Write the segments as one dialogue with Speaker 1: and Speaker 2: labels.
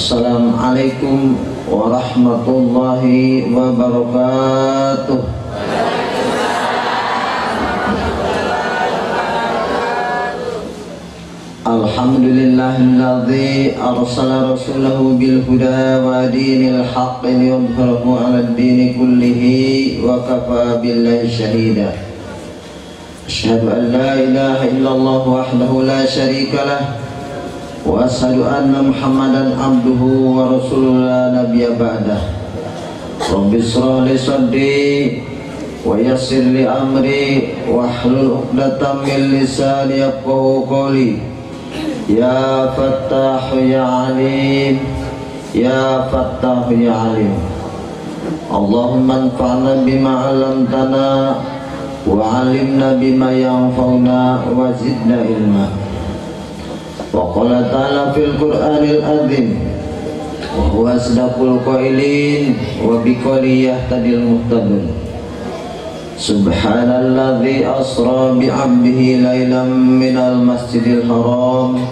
Speaker 1: Assalamualaikum warahmatullahi wabarakatuh. Alhamdulillahilladzi arsala rasulahu bil huda wa dinil haqqi liyudhhirahu 'alad dini kullihi wa kafa billahi syahida. Asyhadu an la ilaha illallah wahdahu la syarika lah wa asyhadu anna Muhammadan abduhu wa rasuluhu la nabiyya ba'dah. Rabbi israh li sadri wa yassir li amri wahlul 'uqdatam min lisani yafqahu qawli. Ya Fattah ya Alim, ya Fattah ya Alim. Allahumma anfa'na bima 'allamtana wa 'allimna bima yanfa'una wa zidna ilma. Wa qala ta'ala fil Qur'anil azim wa huwa asdaqul qailin wa biqawli yahtadil muhtadun. Subhanalladzi asra bi'abdihi lailan minal masjidil haram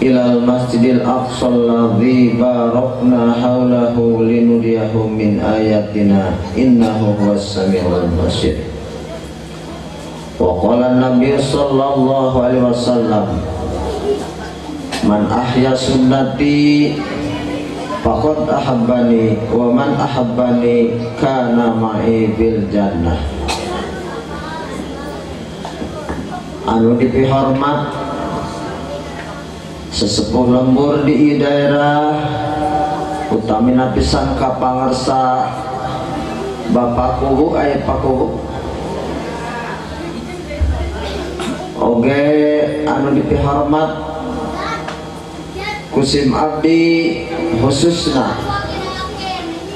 Speaker 1: ilal masjidil aqsa alladzi barakna haulahu linuriyahu min ayatina innahu huwas samiul basir. Wa qala an-nabiy sallallahu alaihi wasallam, man ahya sunnati faqad ahabbani wa man ahabbani kana ma'i fil jannah. Anu dipihormat sesepuh lembur di daerah utamina pisan ka pangersa Bapak Kuhu aya Pak Kuhu oge anu dipihormat kusim abdi khususna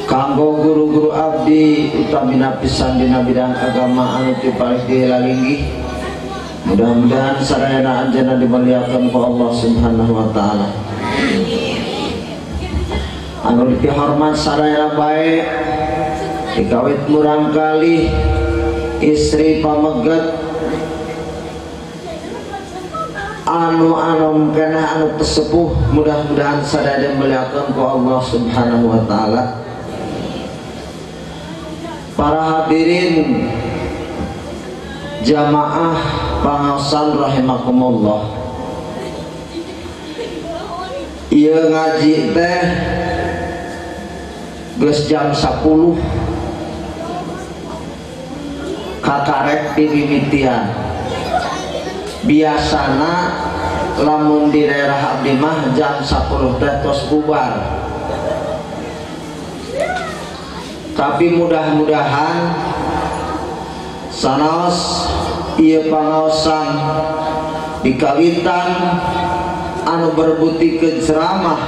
Speaker 1: kanggo guru-guru abdi utamina pisan dina bidang agama anu ti paling dilalinggih. Mudah-mudahan sadayana anjeunna dimuliakan ku Allah Subhanahu wa taala. Anu dipihormat sadayana bae dikawit murang kali istri pameget anu anom keneh anu tesepuh, mudah-mudahan sadaya dimuliakan ku Allah Subhanahu wa taala. Para hadirin jamaah pangaosan rahimakumullah, ieu ngaji teh geus jam 10 kakarek dimimitian. Biasana lamun di daerah abdi mah jam 10 teh tos bubar, tapi mudah-mudahan sanaos ieu pangaosan dikawitan anu berbutikeun ceramah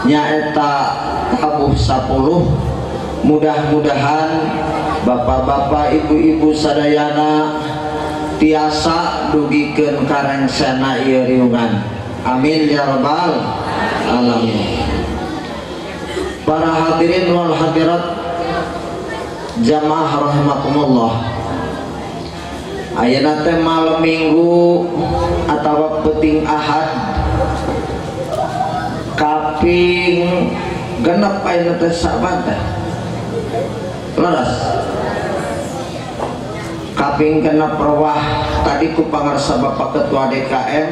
Speaker 1: nyaeta tabuh 10, mudah-mudahan bapak-bapak ibu-ibu sadayana tiasa dugikeun karengsena ieu riungan. Amin ya rabbal alamin. Para hadirin wal hadirat jamaah rahimakumullah, ayeuna teh malam Minggu atawa peuting Ahad kaping genep ayeuna teh saban teh leres kaping genep rewah. Tadi ku pangarsa Bapak Ketua DKM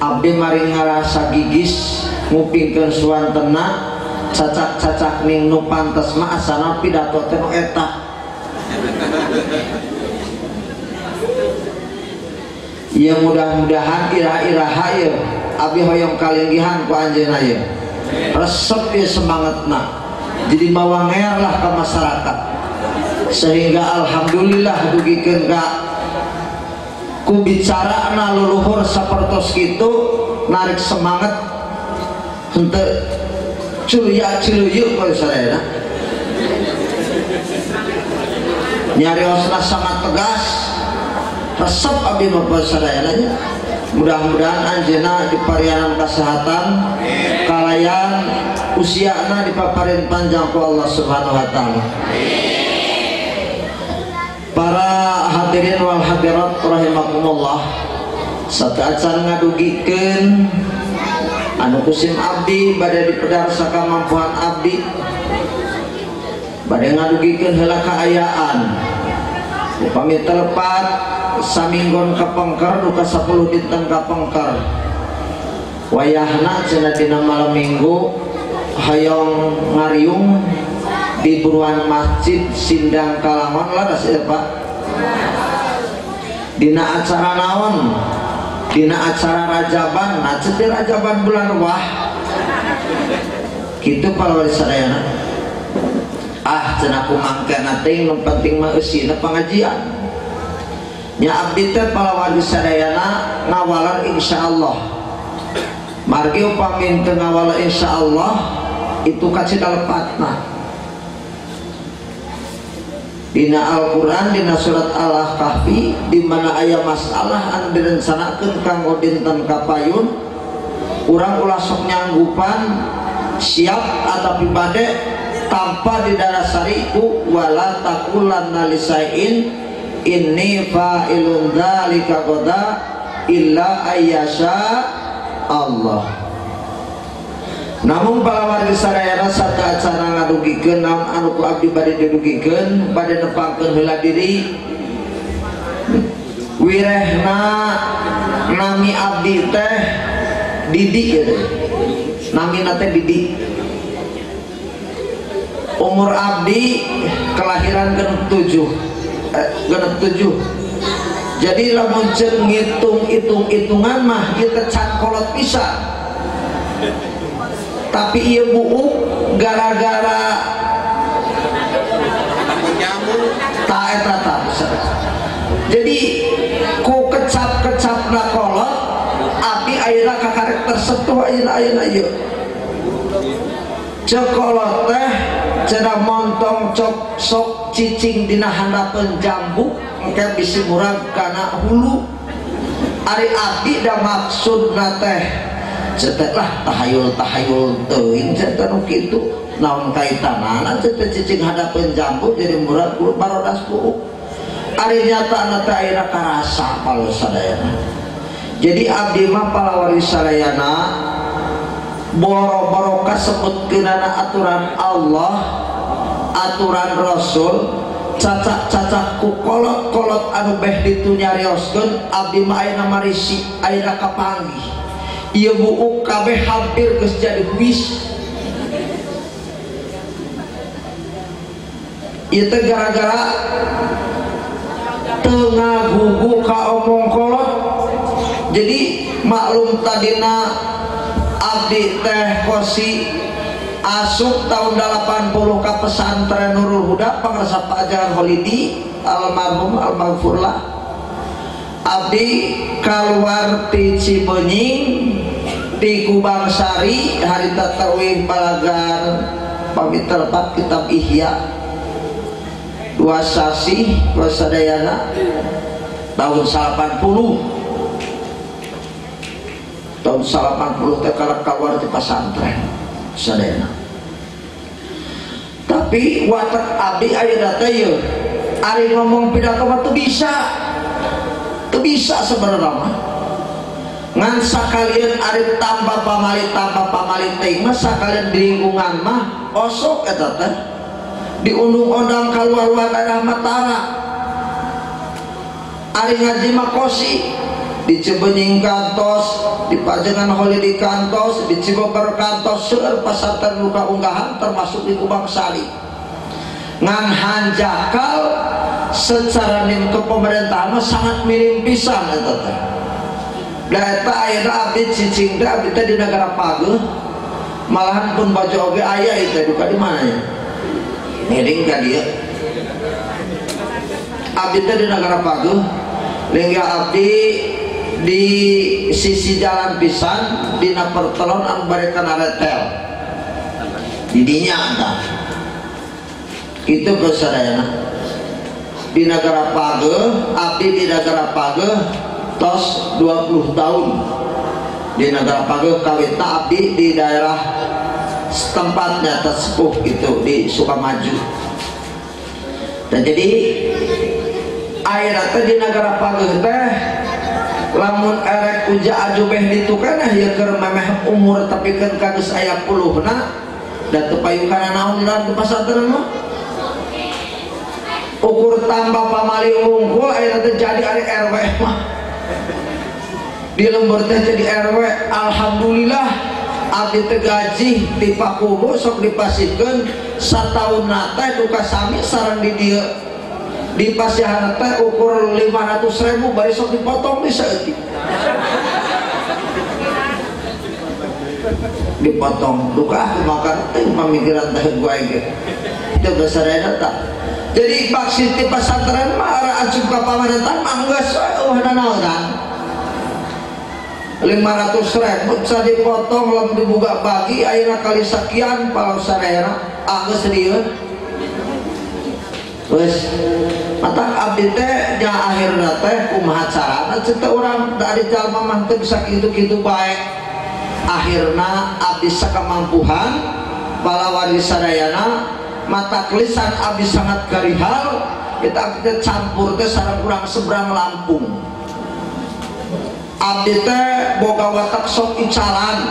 Speaker 1: abdi mari ngarasa gigis ngupingkeun suantena cacak-cacak ning nu pantes mah asana pidato teh nu eta. Ya mudah-mudahan iraha-iraha ieu abdi hoyong kalinggihan ku anjeunna ieu. Resep ieu semangatna. Jadi mawanger lah ke masyarakat. Sehingga alhamdulillah dugikeun ka ku bicarana leluhur sapertos kitu narik semangat henteu curia ciluyuk kalau sadayana. Nyariosna sangat tegas. Resep abdi mah sadayana nya. Mudah-mudahan anjeunna diparianan kesehatan, kalayan usiana dipaparin panjang ku Allah Subhanahu wa taala. Para hadirin wal hadirat rahimakumullah, sateuacan ngadugikeun Anu kusim abdi bade dipedar sakamampuan abdi bade ngadugikeun heula kaayaan. Upami telepat saminggon kapengker duka 10 dinten kapengker. Wayahna cenah dina malam minggu hoyong ngariung di buruan masjid Sindang Kalangon laras ya Pak. Dina acara naon? Dina acara rajaban, nah cetir rajaban bulan wah. Kitu palawari sadayana. Ah cenah kumangkana teh nu penting mah eusina pangajian. Nya abdi teh palawari sadayana ngawaler insyaallah. Margi upami teu ngawaler insyaallah itu kacida lepatna. Dina Al-Qur'an dina surat Al-Kahfi di mana aya masalah anu direncanakeun kanggo dinten kapayun urang ulah sok nyanggupan siap atapi bade tanpa didasari ku wala taqulanna lisai'in inni fa'ilun dzalika qada illa ayyasha Allah. Namun palawargi sadayana satu acara ngadugikeun naon anu ku abdi bade didugikeun bade nepangkeun heula diri wirehna nami abdi teh Didi ieu teh namina teh Didi. Umur abdi kelahiran genep 7. Jadi lamun ceuk ngitung hitung-hitungan mah ieu teh can kolot pisan. Tapi ieu buuk gara-gara ta eta ta. Jadi ku kecap-kecapna kolot abdi ayeuna kakarek tersentuh ayeuna-ayeuna ieu. Ceuk kolot teh cenah montong cok sok cicing dina handapeun jambu engke bisi murag kana hulu. Ari abdi da maksudna teh cetek lah tahayul-tahayul teuing cetek nu kitu naon kaitanana cetek cicing hadapeun jambu jadi murag hulu barodas buuk. Ari nyatana teh ayeuna karasa palo sadayana. Jadi abdi mah palawari sadayana boro-boro kasebutkeunana aturan Allah, aturan Rasul, cacak-cacak ku kolot-kolot anu beh ditu nyarioskeun abdi mah ayeuna marisi, ayeuna kapanggih. Ieu buuk kabeh hampir geus jadi huis. Ieu teh gara-gara teu ngagugu ka omong kolot. Jadi maklum tadina abdi teh kosi asup tahun 80 ka pesantren Nurul Huda pangrasa Pak Holidi almarhum almaghfurlah. Abdi keluar ti Cibenying ti Kubang Sari harita tawih balagan pamit telepat kitab Ihya dua sasih dua sadayana tahun 80 tahun 80 teh keluar di pesantren sadayana. Tapi watak abdi ayeuna teh ieu ari ngomong pidato mah teu bisa. Teu bisa sebenarnya mah. Ngan sakalian ari tambah pamali teh mah sakalian di lingkungan mah osok eta teh diundung-undang kaluar-luar daerah Matara. Ari ngaji mah kosi di Cibenying kantos, di Pajengan Holidi kantos, di Cibeber kantos, seueur pasantren luka unggahan termasuk di Kubang Sari. Ngan hanjakal secara nim kepemerintahan mah sangat minim pisan eta teh. Da eta ayeuna abdi cicing teh abdi teh di negara Pageuh, malahan pun baju oge aya ieu teh duka di mana nya? Ngiring ka dieu. Abdi teh di negara Pageuh, linggih abdi di sisi jalan pisan dina pertelon anu bari kana retel. Di dinya tah. Kitu sadayana. Di negara Pageuh, abdi di negara Pageuh tos 20 tahun. Di negara Pageuh kawitna abdi di daerah setempatnya sepuh gitu di Sukamaju. Dan jadi ayeuna teh di negara Pageuh teh Lamun erek uja aju beh ditu kana ieu keur memeh umur tapi keun ka geus aya puluhna da teu payu kana naon di pasantren mah. Ukur tambah pamali unggul ayeuna teh jadi ari RW mah. Di lembur teh jadi RW, alhamdulillah abdi teh gaji di Pakubu sok dipasihkeun sataunna teh duka sami sareng di dieu. Di pasihan teh ukur 500.000 bari sok dipotong di saeutik. Dipotong duka makan teh pamikiran teh gua ge. Teu basarena tah. Jadi vaksin ti pasantren mah ara asup ka pamarentan mah geus eueuh nanaonan. 500.000 bisa dipotong lamun dibuka bagi ayeuna kali sekian palau sarena geus rieun. Wes matak abdi teh nya akhirna teh kumaha carana ceuk teh urang da ari jalma mah teu bisa kitu-kitu bae. Akhirna abdi sakamampuhan balawari sadayana matak lisan abdi sangat garihal kita abdi teh campur teh sareng urang seberang Lampung. Abdi teh boga watak sok icalan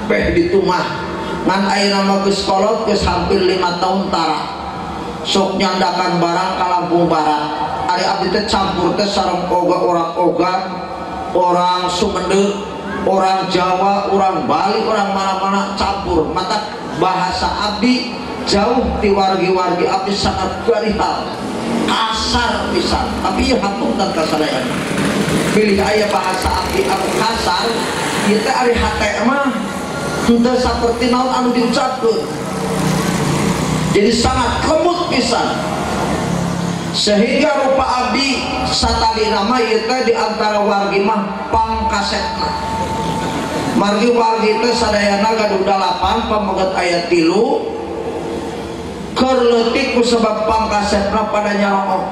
Speaker 1: beh ditumah ngan ayeuna mah geus kolot geus hampir 5 tahun tara sok nyandakan barang ka Lampung Barat. Ari abdi teh campur teh sareng oga orang Ogan, orang Sumedang, orang Jawa, orang Bali, orang mana-mana campur. Mata bahasa abdi jauh ti wargi-wargi abdi sangat garihal, kasar pisan. Tapi ieu hapunten ka sadayana. Bilih aya bahasa abdi anu kasar, ieu teh ari hate mah henteu saperti naon anu diucapkeun. Jadi sangat lembut pisan. Sehingga rupa abdi satadi nama ieu teh di antara wargi mah pangkasetna. Margi wargi teh sadayana gaduh 8 pameget aya 3 keur leutik ku sebab pangkasetna pada nyaroo,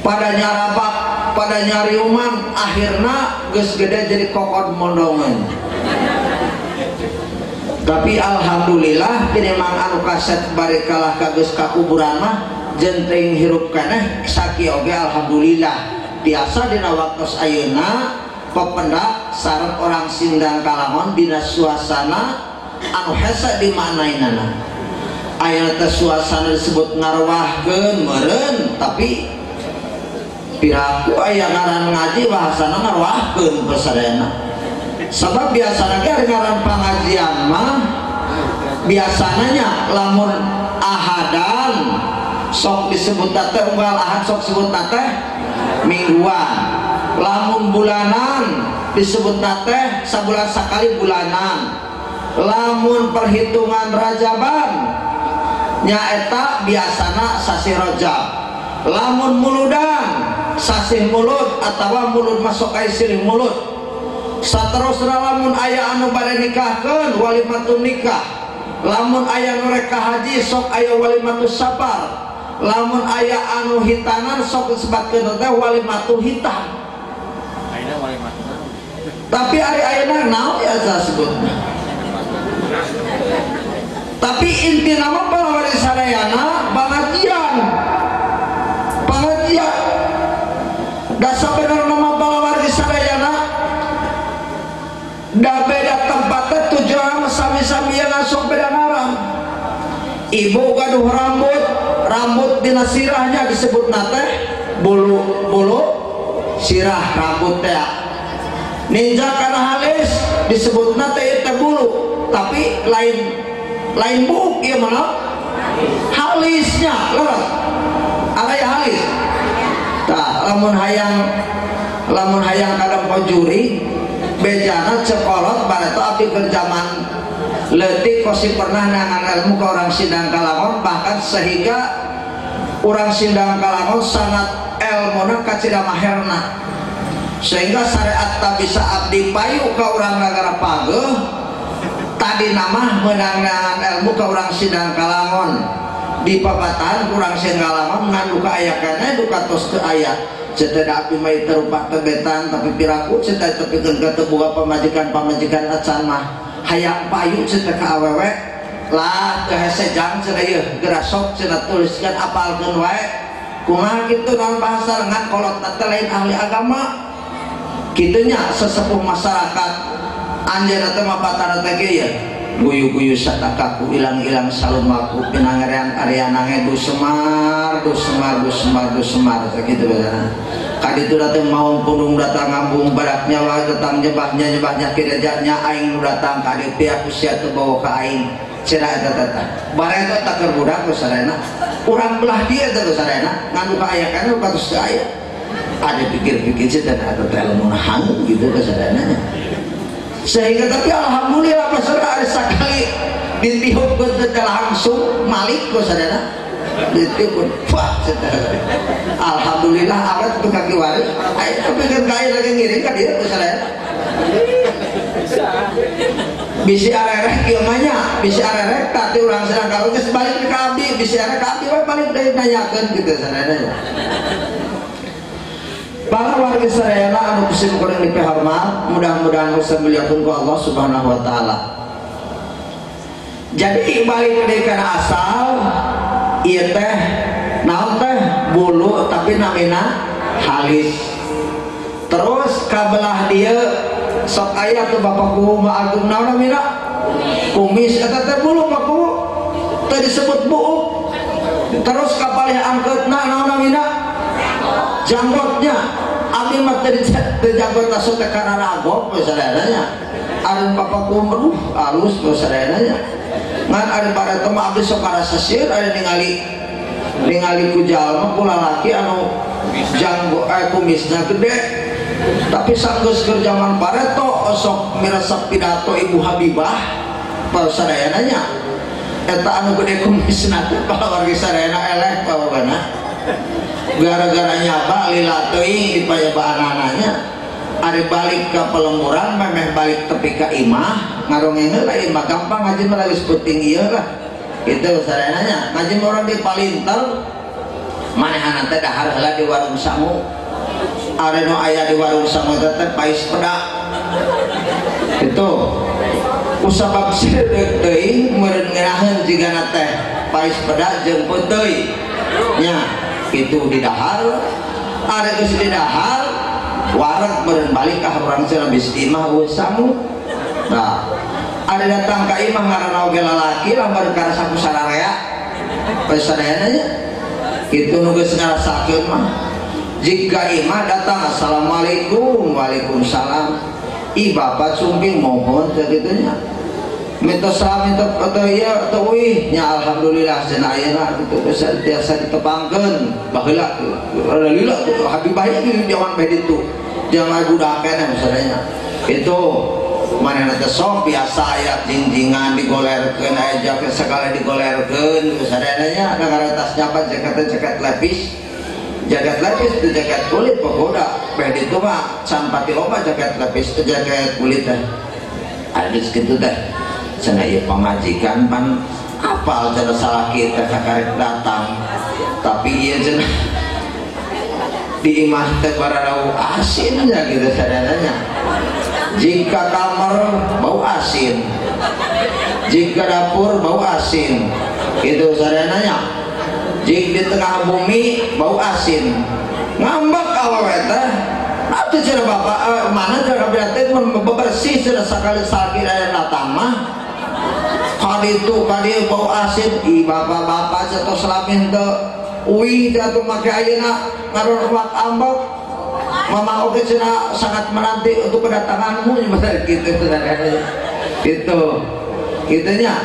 Speaker 1: pada nyarabak, pada nyariuman, akhirna geus gede jadi kokod mondongan. Tapi alhamdulillah tinimbang anu kaset bari kalah ka geus ka kuburan mah jenteng hirup keneh sakieu oge alhamdulillah. Tiasa dina waktos ayeuna pependak sareng orang Sindang Kalangon dina suasana anu hese dimaknainana. Ayeuna teh suasana disebut ngarwahkeun meureun tapi piraku aya ngaran ngaji bahasana ngarwahkeun pasadayana. Sebab biasanya ge ngaran pangajian mah biasanya lamun ahadan sok disebut teh unggal ahad sok disebut teh mingguan, lamun bulanan disebut teh sabulan sakali bulanan, lamun perhitungan rajaban nyaeta biasana sasih rajab, lamun muludan sasih mulut atawa mulut masuk ka silih mulut. Saterusna lamun aya anu bade nikahkeun walimatun nikah, lamun aya nu rek ka haji sok aya walimatus safar, lamun aya anu hitanan sok disebutkeun teh walimatul hitan. Tapi ari ayeuna naon ya disebutna. Tapi inti nama balawari sadayana pangajian. Pangajian. Da sabenerna mah balawari sadayana da beda tempatnya tujuan sami-sami yang ngasok beda ngaran. Ibu gaduh rambut, rambut dina sirahnya disebut teh bulu, bulu sirah rambut teh. Ninja kana halis disebut teh teh bulu, tapi lain lain buuk ieu mah halisnya leres. Aya halis. Tah lamun hayang kadang pojuri bejana cekolot bareto abdi keur zaman leutik kosi pernah nangan ilmu ke orang Sindang Kalangon, bahkan sehingga orang Sindang Kalangon sangat elmuna kacida maherna sehingga syariat tak bisa abdi payu ke orang negara pageuh tadi nama menang nangan ilmu ke orang Sindang Kalangon di papatan kurang Sindang Kalangon ngan duka aya keneh duka tos teu aya. Cetada abdi mah terupak tebetan tapi piraku cetada tepikeun ka teu boga pamajikan-pamajikan acan mah hayang payu cetada ka awewe lah teu hese jang cenah ieu geura sok cenah tuliskeun apalkeun wae Kumaha kitu naon bahasa ngan kolot teh lain ahli agama. Kitunya sesepuh masyarakat anjeunna teh mah batana teh kieu ya. Guyu-guyu satakaku ilang-ilang salumaku pinangerean arianange du semar du semar du semar du semar sakitu batana. Kaditu datang maung pundung datang ngambung badak nyawa datang nyebahnya nyebahnya kirejanya aing nu datang ka dieu pihak usia teu bawa ka aing cenah eta teh. Bareto tak keur budak ku sarena. Urang belah dieu teh ku sarena ngan ka aya kana katus teu aya. Ada pikir-pikir cenah eta teh lamun hang gitu ku sarena. Sehingga tapi alhamdulillah pasal ada sekali ditiupkeun teh langsung malik ku sadana ditiupkeun wah alhamdulillah awet teu kaki waris aya tapi kan kaya lagi ngiring ka dieu ku sadana bisi arerek kieu mah nya bisi arerek tadi urang sedang ka geus balik ka abdi bisi arerek ka abdi we balik deui nanyakeun kitu sadana. Para warga sadayana anu kusim kuring dipihormat, mudah-mudahan usah muliakeun ku Allah Subhanahu wa taala. Jadi balik deui kana asal ieu teh naon teh bulu tapi namina halis. Terus kabelah dieu sok aya tuh bapak kuwu mah agung naon namina? Kumis eta teh bulu bapak kuwu teu disebut buuk. Terus kapalih angkeutna naon namina? Janggotnya abdi mah teu janggot asup teh kana ragop we sadayana. Ari bapak kuwu alus we sadayana. Ngan ari bareto mah abdi sok karasa sieun ari ningali ku jalma ku lalaki anu janggo kumisna gede. Tapi sanggeus keur jaman bareto sok miresep pidato Ibu Habibah sadayana nya. Eta anu gede kumisna teh wargi sadayana eleh pawagana. Gara-gara nyaba lila teuing dipayabaanananya ari balik ka pelemburan memeh balik tepi ka imah ngarongeng heula imah gampang ngaji mah geus penting ieu lah kitu sarananya ngaji urang di palinter manehana teh dahar heula di warung sangu ari nu aya di warung sangu teh pais peda kitu kusabab sireuk teuing meureun ngeunaheun jigana teh pais peda jeung peuteuy nya itu di dahar ada geus di dahar wareg meureun balik ka urang cenah bisi imah eueuh sangu. Nah ada datang ka imah ngaranna oge lalaki lambar karasa ku sararea geus sadayana nya kitu nu geus ngarasakeun mah jika imah datang assalamualaikum waalaikumsalam ih bapak sumping mohon sakitu nya minta salam minta atau iya atau wih nya alhamdulillah cenah ayeuna kitu geus tiasa ditepangkeun baheula rada lila Habibah ieu di jaman bae ditu jangan budak keneh misalnya itu manehna teh sok biasa aya jingjingan digolerkeun aya jaket segala digolerkeun sadayana nya ngaratas nyapa jaket jaket lepis itu jaket kulit pokokna bae ditu mah can pati loba jaket lepis jaket kulit teh ada segitu teh cenah ieu pamajikan pan apal cenah salaki teh kakarek datang tapi ieu cenah di imah teh bararau asin nya gitu sadananya. Jika kamar bau asin, jika dapur bau asin itu sadananya. Jika di tengah bumi bau asin ngambek awewe teh atuh cenah bapak mana cenah berarti mun bebersih cenah sakali salaki aya datang mah kali itu kali bau asin i bapak-bapak atau selamin teu uih teh atuh make ayeuna ngaruak ambek mama oge cenah sangat menanti untuk kedatanganmu gitu gitu gitunya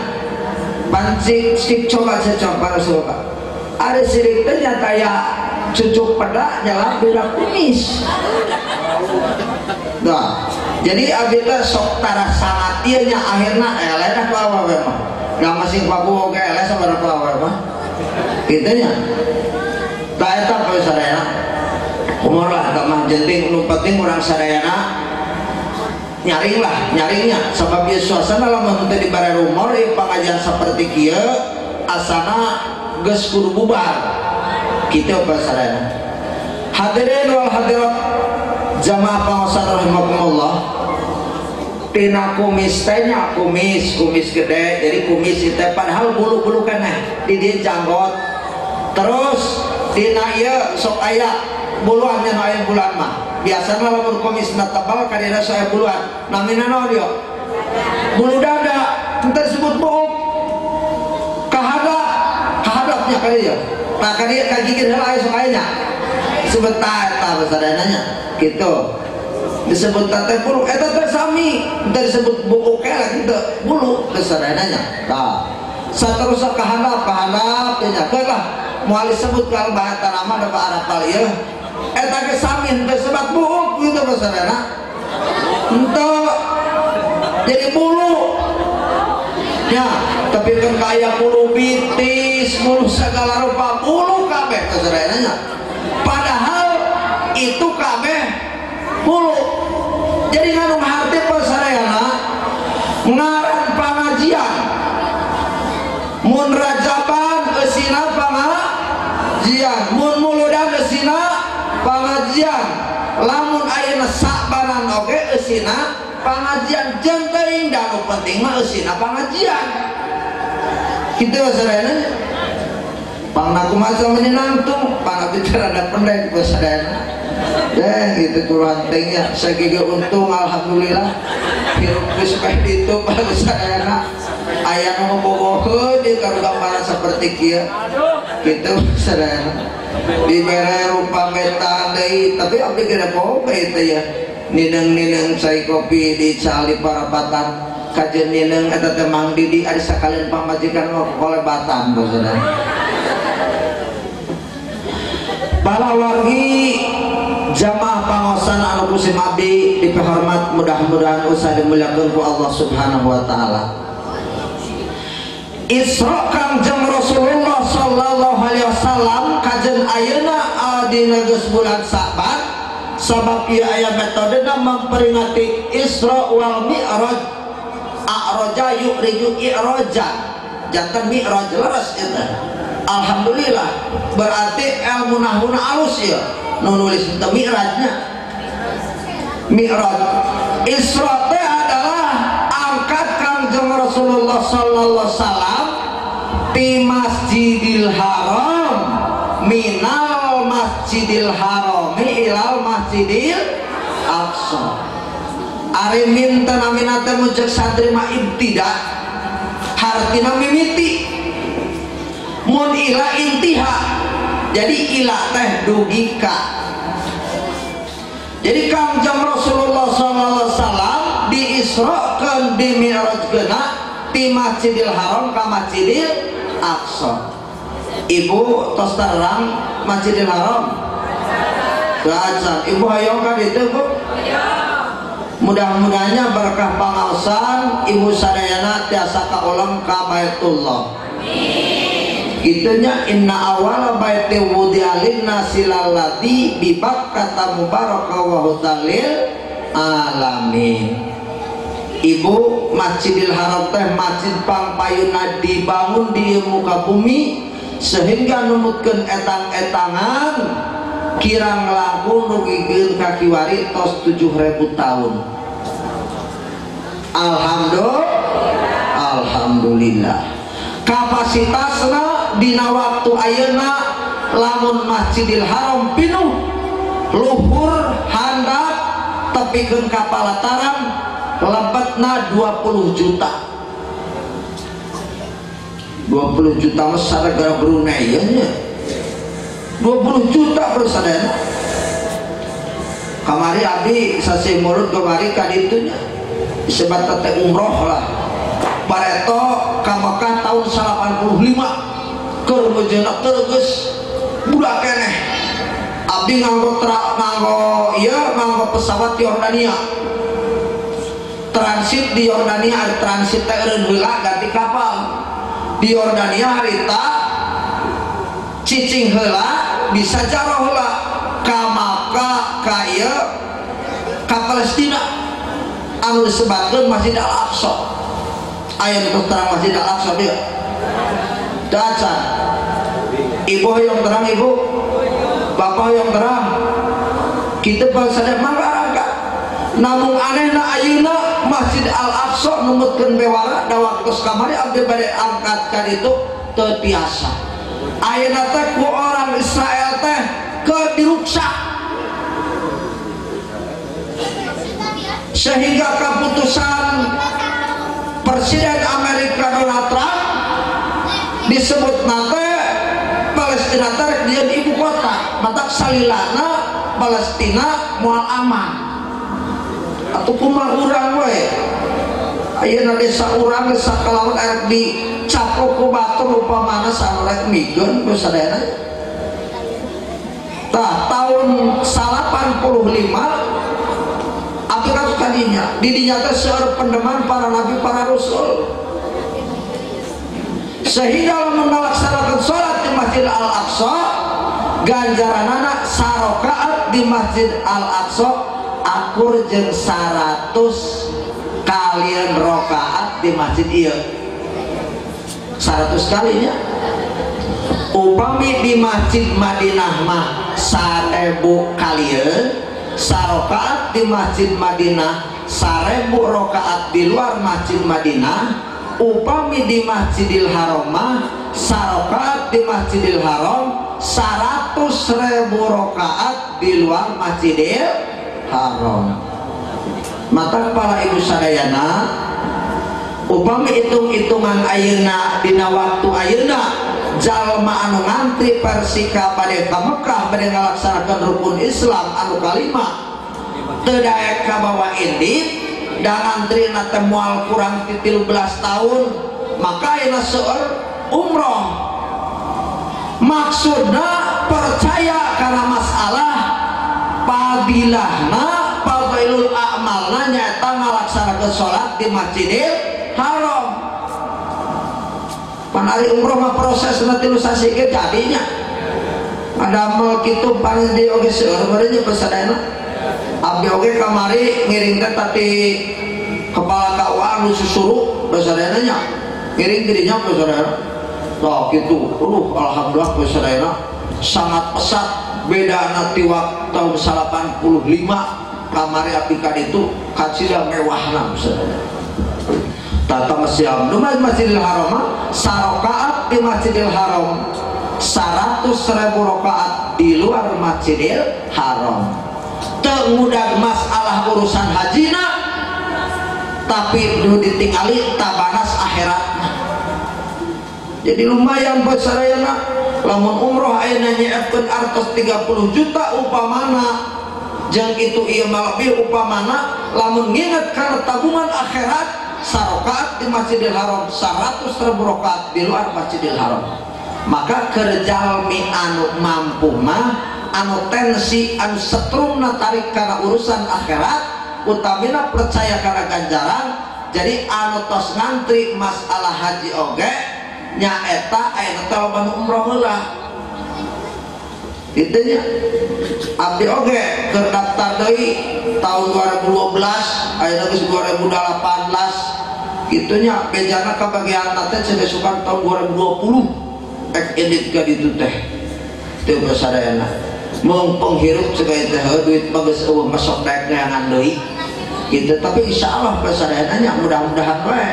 Speaker 1: pancing sik coba saya coba coba ada sirik teh nyata ya cucuk peda nyala beda kumis. Nah, jadi abdi teh sok tara sangat ieu nya akhirna eleh dah ku awewe mah. Da masing pabu oge eleh sabaraha ku awewe mah. Kitu nya. Tah eta poe sadayana. Umur lah tah mah jenting nu penting urang sadayana nyaring lah, nyaringnya sabab ieu suasana lamun teu dibare rumor ieu pangajian saperti kieu asana geus kudu bubar. Kitu poe sadayana. Hadirin wal hadirat jamaah pangaosan rahimakumullah. Tina kumis teh nya kumis, kumis gede, jadi kumis itu padahal bulu-bulu keneh di dieu janggot. Terus Dina ieu sok aya buluan nya nu aya buluan mah. Biasana lamun komisna tebal ka dina sok aya buluan. Namina naon ieu? Bulu dada, henteu disebut buuk. Kahadap, kahadapnya ka dieu. Tah ka dieu ka gigir heula aya sok aya nya. Sebentar tah sadayana nya. Kitu. Disebut teh bulu eta teh sami, henteu disebut buuk kelek henteu, bulu sadayana nya. Tah. Saterusna kahandap, kahandap teh nya. Keun lah moal disebut kalau bahasa nama da arapal ieu. Eta ge sami henteu sebat buuk kitu sadayana. Henteu jadi bulu. Ya, tapi kan kaya bulu bitis, bulu segala rupa, bulu kabeh sadayana nya. Padahal itu kabeh bulu. Jadi nganu harti sadayana ngaran pangajian. Mun rajaban eusina pangajian, mun muludan eusina pangajian. Lamun ayeuna sakbanan oge eusina pangajian, jeung teuing da nu penting mah eusina pangajian. Kitu sadayana. Pangna kumaha menyenangtung, pangna bicara rada pendek sadayana. Deh gitu kurang tengnya, saya gigi untung alhamdulillah. Hirup geus meh ditu sadayana. Aya nu bobogoheun di gambaran seperti kieu. Kitu sadayana. Dibere rupa beta deui, tapi abdi ge da poe teh ya. Nineung-nineung cai kopi di cali parapatan. Kajen nineung eta teh Mang Didi ari sakalian pamajikan mah kolebatan sadayana. Para wargi jamaah pangosan anu kusim abdi dipehormat, mudah-mudahan usah dimuliakeun ku Allah Subhanahu wa taala. Isra Kangjeng Rasulullah sallallahu alaihi wasallam kajen ayeuna dina geus bulan Sa'ban, sabab ieu aya metodena memperingati Isra wal Mi'raj. A'raja yu'riju i'raja, janten mi'raj leres eta. Alhamdulillah, berarti ilmu nahuna alus ya nu nulis tentang mi'rajnya. Mi'raj Isra teh adalah angkat Kangjeng Rasulullah sallallahu alaihi wasallam di Masjidil Haram, minal Masjidil Harami ilal Masjidil Aqsa. Ari minta namina teh mun ceuk santri mah ibtida, hartina mimiti. Mun ila intiha, jadi ila teh dugi ka. Jadi Kangjeng Rasulullah sallallahu alaihi wasallam diisrakeun di mi'rajkeuna ti Masjidil Haram ka Masjidil Aqsa. Ibu tos terang Masjidil Haram? Teu acan. Ibu hoyong ka ditu, Bu? Mudah-mudahannya berkah pangaosan ibu sadayana tiasa kaulem ka Baitullah. Amin. Gitunya inna awala baiti wudi'a linnasi lalladzi bi Bakkata mubaraka wa hudalil alamin. Ibu, Masjidil Haram teh masjid pangpayuna dibangun di muka bumi sehingga numutkeun etang-etangan kirang langkung nugikeun ka kiwari tos 7.000 tahun. Alhamdulillah. Alhamdulillah. Kapasitasna dina waktu ayeuna lamun Masjidil Haram pinuh luhur handap tepikeun ka palataran lebetna 20 juta. 20 juta mah saragara Brunei nya. 20 juta persadayana. Kamari abdi sasih mulut kamari ka ditu nya disebat teh umroh lah. Pareto ka Mekah tahun 85 keur mejeuna teu geus budak keneh. Abdi nganggo nganggo ieu nganggo pesawat Yordania. Transit di Yordania, ari transit teh eureun heula ganti kapal. Di Yordania harita cicing heula bisa jaroh heula ka Makkah ka ieu ka Palestina anu disebatkeun Masjid Al-Aqsa. Aya nu terang Masjid Al-Aqsa dieu. Teu acan. Ibu hoyong terang ibu, bapak hoyong terang. Kitu bangsa mangga angkat. Namun anehna ayeuna Masjid Al-Aqsa numutkeun bewara da waktu kamari abdi bade angkat ka ditu teu tiasa. Ayeuna teh ku orang
Speaker 2: orang Israel teh keur diruksak sehingga keputusan Presiden Amerika Donald Trump disebut nate Palestina teh dia di ibu kota matak salilana Palestina moal aman atau kumaha urang we ayeuna desa urang desa kalawan arek dicaplok ku batur upamana sareng migeun ku sadayana. Tah tahun 85 abdi kasus kadinya di dinya teh seueur pendeman para nabi para rasul sehingga lamun ngalaksanakeun salat di Masjid Al-Aqsa ganjaranana sarakaat di Masjid Al-Aqsa akur jeung 100 kalian rokaat di masjid ieu 100 kalinya. Upami di Masjid Madinah mah 1000 kalian sarokaat di Masjid Madinah 1000 rokaat di luar Masjid Madinah. Upami di Masjidil Haram mah sarokaat di Masjidil Haram 100.000 rokaat di luar Masjidil Haram. Mata kepala ibu sadayana upami hitung-hitungan ayeuna dina waktu ayeuna jalma anu ngantri Persika bade ka Mekah bade ngalaksanakeun rukun Islam anu kalima teu daek kabawa indit da ngantrina teh moal kurang ti 13 tahun maka ayeuna seueur umroh. Maksudna percaya kana masalah fadilahna fadailul a'malna nyaeta ngalaksanakeun salat di Masjidil Haram. Pan ari umroh mah prosesna 3 sasi ge jadinya. Adamel kitu pan di oge seueur beureun nya pasadayana. Abdi oge kamari ngiring teh tadi kepala KUA anu susuruh pasadayana nya. Ngiring dirinya pasadayana. Tah kitu. Aduh alhamdulillah pasadayana sangat pesat beda nanti waktu tahun 85 kamari abdi ka ditu kacida mewahna pasadayana. Tata Masjid Masjidil Haram sarokaat di Masjidil Haram 100.000 rokaat di luar Masjidil Haram. Teu ngudag masalah urusan hajina tapi nu ditingali tabanas akhiratna. Jadi lumayan buat sarayana lamun umroh ayeuna nyiapkeun artos 30 juta upamana jeung itu ieu mah lebih upamana lamun nginget kana tabungan akhirat sarokaat di Masjidil Haram 100.000 rokaat di luar Masjidil Haram. Maka kerjalmi anu mampu mah anu tensi anu setrumna tarik karena urusan akhirat utamina percaya karena ganjaran. Jadi anu tos ngantri masalah haji oge nyaeta ayeuna teh loba nu umroh heula kitu nya. Abdi oge keur daftar deui tahun 2012 ayeuna geus 2018 kitu nya bejana kabagian teh cenah sukan tahun 2020 ek indit ka ditu teh teu sadayana mung penghirup sebagai teh duit mah geus eueuh masuk daek neangan deui kitu. Tapi insyaallah sadayana nya mudah-mudahan we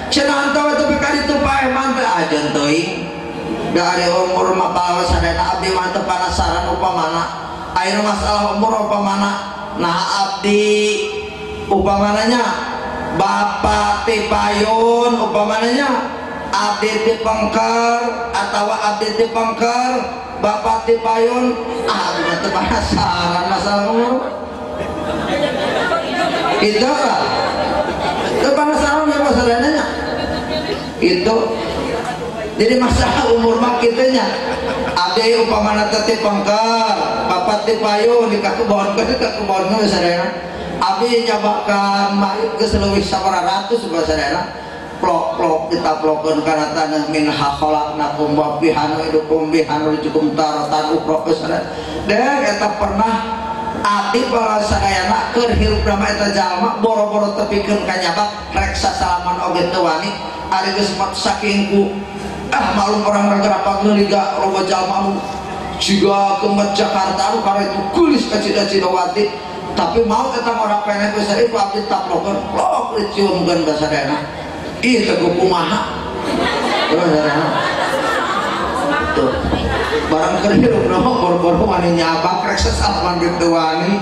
Speaker 2: cenah henteu we tapi ka ditu paeh mah teh ajeun teuing da ari umur mah bae sadayana abdi mah teu panasaran upamana ayeuna masalah umur upamana nah abdi upamananya bapak ti payun upamananya abdi ti pengker atawa abdi ti pengker bapak ti payun ah abdi mah teu panasaran masalah umur itu lah teu panasaran ya masalahnya itu. Jadi masalah umur mah kitu nya abdi upamana teh ti pengker bapak ti payun di kakebon ka sadayana abdi nyabakan mayit geus leuwih sabaraha ratus sadayana plok-plok ditaplokeun kana tanah minha khalaqnakum wa fiha nu'idukum biha nukhrijukum taratan ukhra sadayana. Deh eta pernah abdi para sadayana keur hirup nama eta jalma boro-boro tepikeun ka nyabak rek sasalaman oge teu wani ari geus saking ku ah malum orang rapat liga loba jalma anu jiga kemet Jakarta anu karena itu kulis ka Cida-Cidawati tapi mau eta ngora peneh geus ku abdi taplokeun plok diciumkeun ka sadayana ih teu kumaha sadayana tuh. Barang keur hirup mah boro-boro wani nyabak rek sesalaman kitu wani.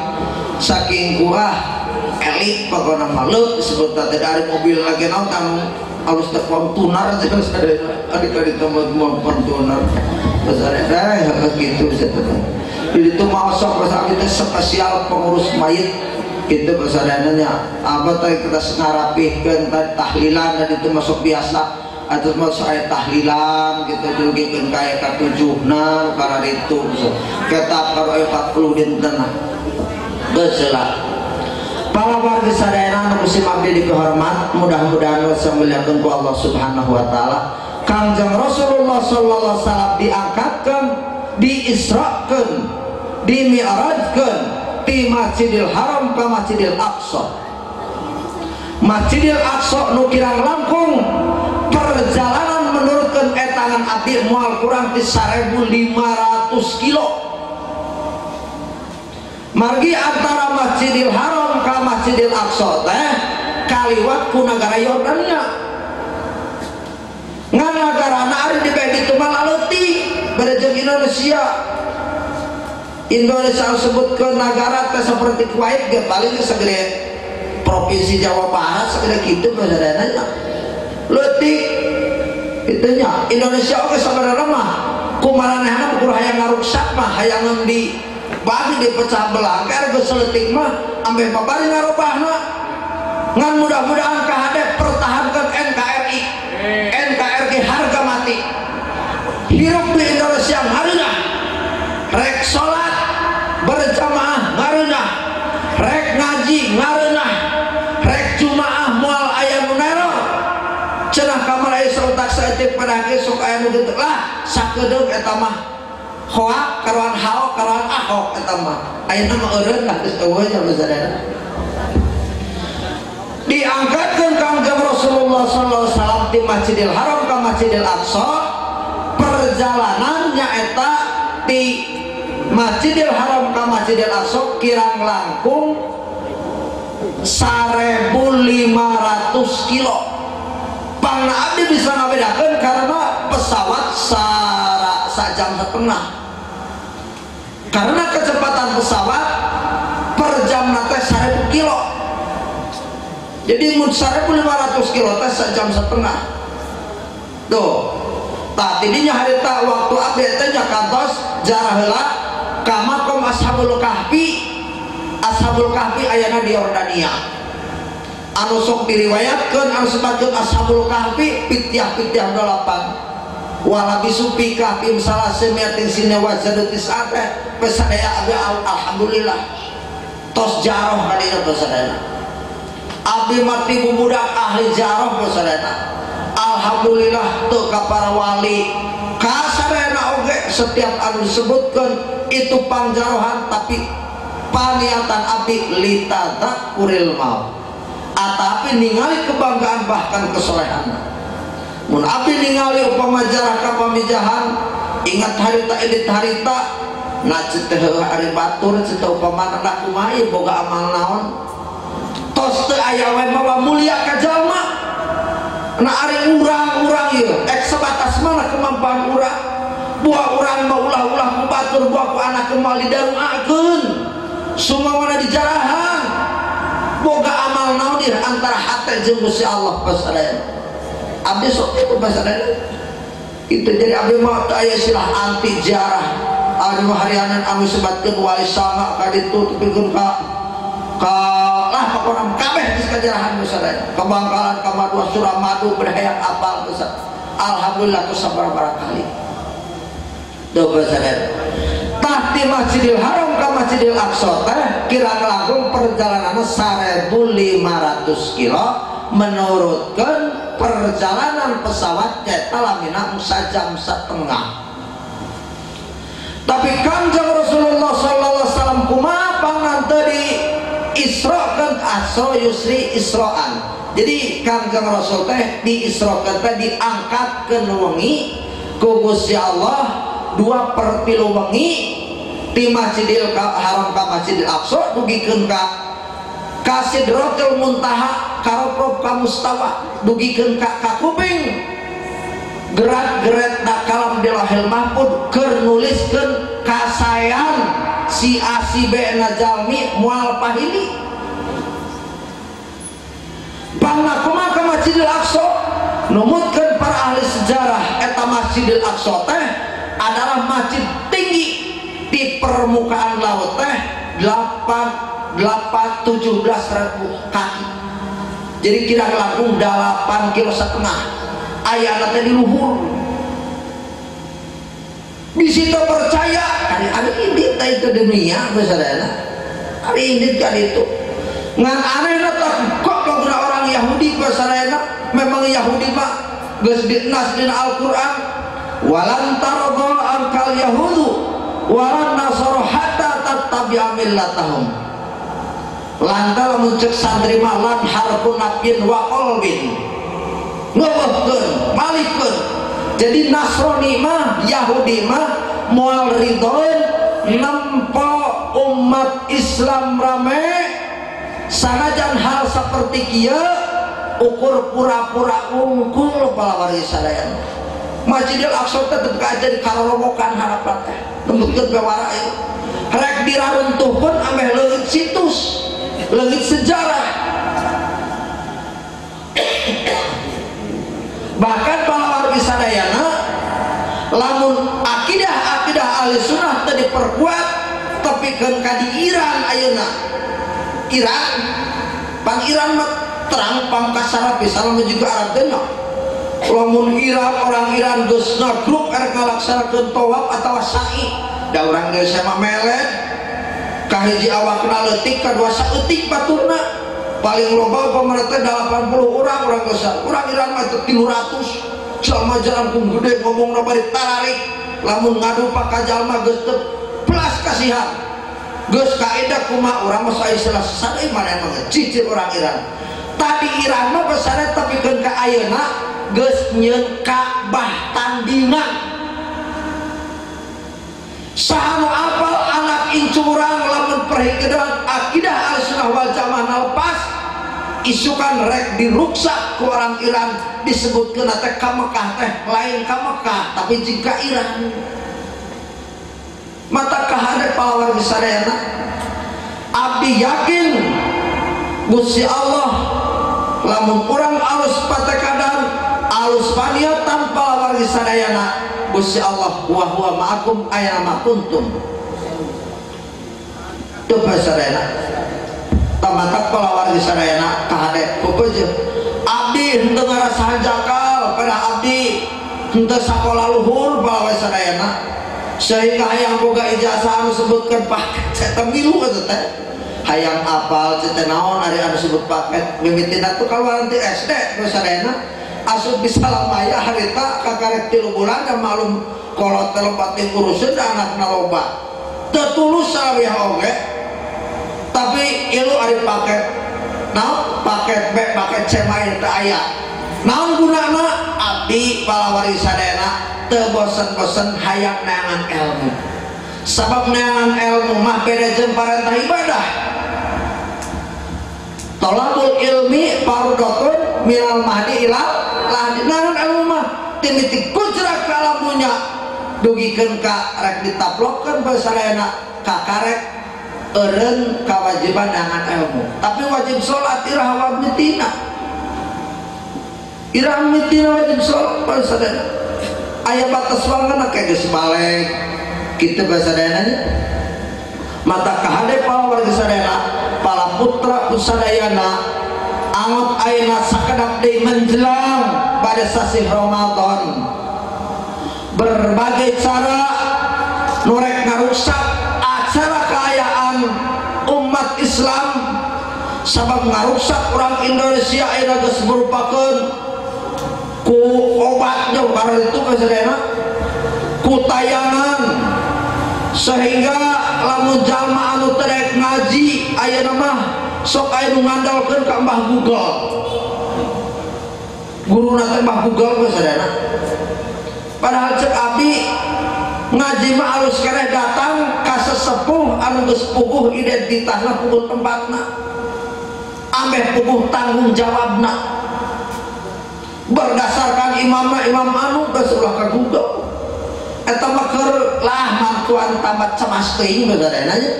Speaker 2: Saking kuah elit pokona mah leup disebut teh dari mobil lagi naon tanu alus teh Fortuner jeung sadaya adik-adik tempat mobil Fortuner. Sadaya teh kitu sadaya. Di ditu mah sok abdi teh spesial pengurus mayit kitu sadayana abah teh kita ngarapihkeun tahlilan dan itu masuk biasa atau masuk aya tahlilan gitu dugikeun ka aya katujuhna karena itu ketap karo aya 40 dinten geus lah. Para warga sadayana anu musim abdi dihormat, mudah-mudahan dimuliakeun ku Allah Subhanahu wa taala. Kangjeng Rasulullah sallallahu alaihi wasallam diangkatkeun, diisrakeun, dimi'rajkeun di Masjidil Haram ke Masjidil Aqsa. Masjidil Aqsa nu kirang langkung perjalanan menurutkeun etangan abdi moal kurang ti 1500 kilo. Margi antara Masjidil Haram ke Masjidil Aqsa teh kaliwat ku nagara Yordania. Ngan nagarana ari dibagi itu mah laleutik beda jeung Indonesia. Indonesia sebut ke negara teh seperti Kuwait ge paling segede provinsi Jawa Barat segede kitu basadana leutik kitu nya. Indonesia oge sabarana mah kumaranehna ukur hayang ngaruksak mah hayang di bagi dipecah belah ke geus leutik mah ambe babari ngarobahna. Ngan mudah-mudahan kahade pertahankan NKRI. NKRI harga mati. Hirup di Indonesia ngareunah. Rek salat berjamaah ngareunah, rek ngaji ngareunah, rek jumaah moal aya nu neror. Cenah kamar aya sautak saeutik pada sok aya nu kitu lah sakedeung eta mah hoak karuan haok karuan ahok eta mah. Ayeuna mah eureun lah geus eueuh nya sadayana. Diangkatkeun Kangjeng Rasulullah sallallahu alaihi wasallam di Masjidil Haram ka Masjidil Aqsa, perjalanannya eta di Masjidil Haram ke Masjidil Aqsa kirang langkung 1500 kilo. Pangna abdi bisa ngabedakeun karena pesawat sajam setengah. Karena kecepatan pesawat per jam teh 1000 kilo. Jadi mun 1500 kilo teh sajam setengah. Tuh. Tah tidinya harita waktu abdi teh nya kantos jarah heula ka makom Ashabul Kahfi. Ashabul Kahfi ayana di Yordania. Anu sok diriwayatkeun anu sebatkeun Ashabul Kahfi pitiah-pitiah 8. Wala bisupi kahfim salasemiatin sine wazadu tis'ate pesadaya abdi alhamdulillah tos jaroh kadina pesadaya. Abdi mati budak ahli jaroh pesadaya. Alhamdulillah tuh ka para wali kasadayana oge setiap anu disebutkeun itu pangjarohan tapi paniatan abdi litadzakuril maut. Atapi ningali kebanggaan bahkan kesolehan. Mun abdi ningali upama jarah ka pamijahan ingat harita edit harita na teh ari batur teh upama na kumaha ieu boga amal naon tos teu aya we mawa mulia ka jalma. Na ari urang-urang ieu ek sebatas mana kemampuan urang buah urang mah ulah-ulah ku batur buah ku anak kemal didaruakeun sumawana dijarahan boga amal naon ieu antara hate jeung Gusti Allah pasadayana. Abdi sok itu pasadayana itu jadi abdi mah teu aya istilah anti jarah. Anu harianan anu sebatkeun wali sanga ka ditu tepikeun ka lah pokona kabeh geus kajarahan sadaya ka Bangkalan ka Madua Suramadu berhayang apal geus alhamdulillah tos sabaraha kali tuh sadaya. Tah di Masjidil Haram ka Masjidil Aqsa teh kirang langkung perjalananna 1500 kilo menurutkeun perjalanan pesawat eta lamina sajam setengah. Tapi Kangjeng Rasulullah sallallahu alaihi wasallam kumaha panganteu di Isra'kan asra yusri isra'an. Jadi Kangjeng Rasul teh diisrokeun teh diangkatkeun wengi ku Gusti Allah 2/3 wengi di Masjidil Haram ka Masjidil Aqsa dugikeun ka Sidratul Muntaha karoprob ka Mustawa dugikeun ka kuping Gerak-gerak na kalam di Lauhil Mahfud keur nuliskeun kasayan si A si B na jalmi moal pahili. Pangna kumaha ka Masjidil Aqsa? Numutkeun para ahli sejarah eta Masjidil Aqsa teh adalah masjid tinggi di permukaan laut teh 8 17.000 kaki. Jadi kira langkung 8,5 kilo ayana teh di luhur. Bisi teu percaya ari ari indit teh itu dunia sadayana. Ari indit kan itu. Ngan anehna teh kok laguna orang Yahudi sadayana, memang Yahudi mah geus dinas dina Al-Qur'an walan tarda angkal yahudu walan nasara hatta tattabi'a millatahum. Lantaran lamun cek santri mah lan harfun nafyin wa qalbin. Ngeueuhkeun, malikeun. Jadi Nasrani mah, Yahudi mah moal ridhoeun nempo umat Islam rame sanajan hal seperti kieu ukur pura-pura unggul palawargi sadayana. Masjidil Aqsa teh teu aja di karorobokan harapan teh. Nembutkeun bewara ieu. Rek diraruntuhkeun ameh leuit situs, leuit sejarah. Bahkan palawargi sadayana lamun akidah-akidah ahli sunnah teu diperkuat tepikeun ka di Iran ayeuna. Iran pang Iran mah terang pang kasar pisan lamun juga Arab teh. Lamun Iran orang Iran geus ngagruk arek ngalaksanakeun tawaf atawa sa'i, da urang geus mah melet kahiji awakna leutik kadua saeutik baturna. Paling loba pemerintah 80 orang orang geus. Urang Iran mah 300 jalma jalan kung gede ngomongna bari tararik lamun ngadu ka jalma geus teu pelas kasihan. Geus kaedah kumaha urang mah sae selesai mana mah cicir orang Iran. Tadi Iran mah besarna tapi keun ka ayeuna geus nyieun Ka'bah tandingan. Saha nu apal anak incu urang lamun perhikidan akidah Ahlussunnah wal Jamaah lepas isukan rek diruksak ku orang Iran disebutkeun teh ka Mekah teh lain ka Mekah tapi jika Iran. Mata kahade palawargi sadayana abdi yakin Gusti Allah lamun urang alus patekadan alus paniatan palawargi sadayana Gusti Allah wa huwa ma'akum aina ma kuntum. Teu sadayana tamatak palawargi sadayana kahade pupeujeuh abdi henteu ngarasa hanjakal pada abdi henteu sakola luhur palawargi sadayana sehingga hayang boga ijazah anu sebutkeun paket teh milu eta teh hayang apal teh naon ari anu sebut paket mimitina tuh kaluaran ti SD nu sadayana asup bisa lamaya harita kakarek 3 bulan dan malum kolot teh lopat uruseun da anakna loba teu tulus salawih oge tapi ilu ari paket naon paket B paket C mah teu aya naon gunana abdi palawargi sadayana teu bosen-bosen hayang neangan ilmu sabab neangan ilmu mah beda jeung parentah ibadah. Tolabul ilmi fardhatun minal mahdi ilal lahdi. Neangan ilmu mah timiti kujrak ka alam dunya dugikeun ka rek ditaplokkeun basadayana ka karek eureun kawajiban neangan ilmu. Tapi wajib salat iraha wa mitina. Iraha mitina wajib salat basadayana. Aya batas wangan kayak geus balik kitu basadayana. Mata kahade palawargi sadayana pala putra sadayana angot ayeuna sakedap deui menjelang pada sasih Ramadan berbagai cara norek ngaruksak acara keayaan umat Islam sabab ngaruksak orang Indonesia ayeuna geus merupakeun ku obatnya karena itu sadayana ku tayangan sehingga lamun jalma anu teu rek ngaji ayeuna mah sok aya nu ngandalkeun ka Mbah Google. Guruna teh Mbah Google sadayana. Padahal cek abdi ngaji mah alus keneh datang ka sesepuh anu geus puguh identitasna puguh tempatna ameh puguh tanggung jawabna berdasarkan Diundang imamna imam anu geus ulah kagudo. Eta mah keur lah mantuan tamat cemas teuing sadayana nya.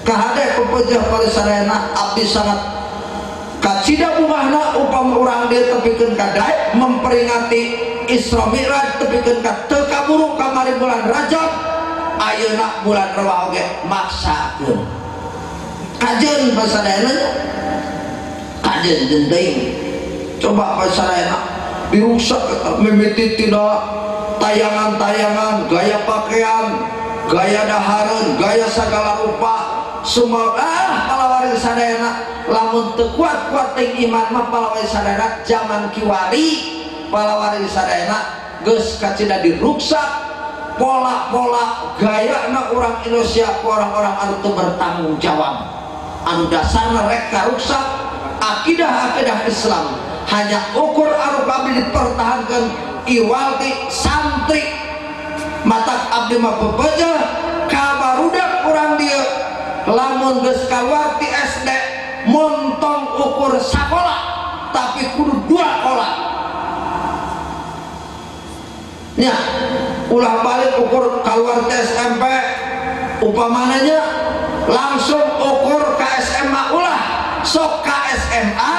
Speaker 2: Kahade pepejah pada sadayana abdi sangat kacida bungahna upama urang dieu tepikeun ka daek memperingati Isra Mi'raj tepikeun ka teu kaburu kamari bulan Rajab ayeuna bulan Rewah oge maksakeun. Kajeun pasadayana nya. Kajeun teuing. Coba pasadayana dirusak mimiti tina tayangan-tayangan, gaya pakaian, gaya dahareun, gaya segala rupa, semua palawari sadayana lamun teu kuat-kuat teuing iman mah palawari sadayana zaman kiwari palawari sadayana geus kacida diruksak pola-pola gayana urang Indonesia orang-orang anu teu bertanggung jawab anu dasarna rek karuksak akidah-akidah Islam hanya ukur anu abdi dipertahankan iwalti santri matak abdi mah bebeja kabarudak urang dieu lamun geus kaluar ti SD montong ukur sakola tapi kudu dua kola nya ulah balik ukur kaluar ti SMP upamananya langsung ukur ka SMA ulah sok ka SMA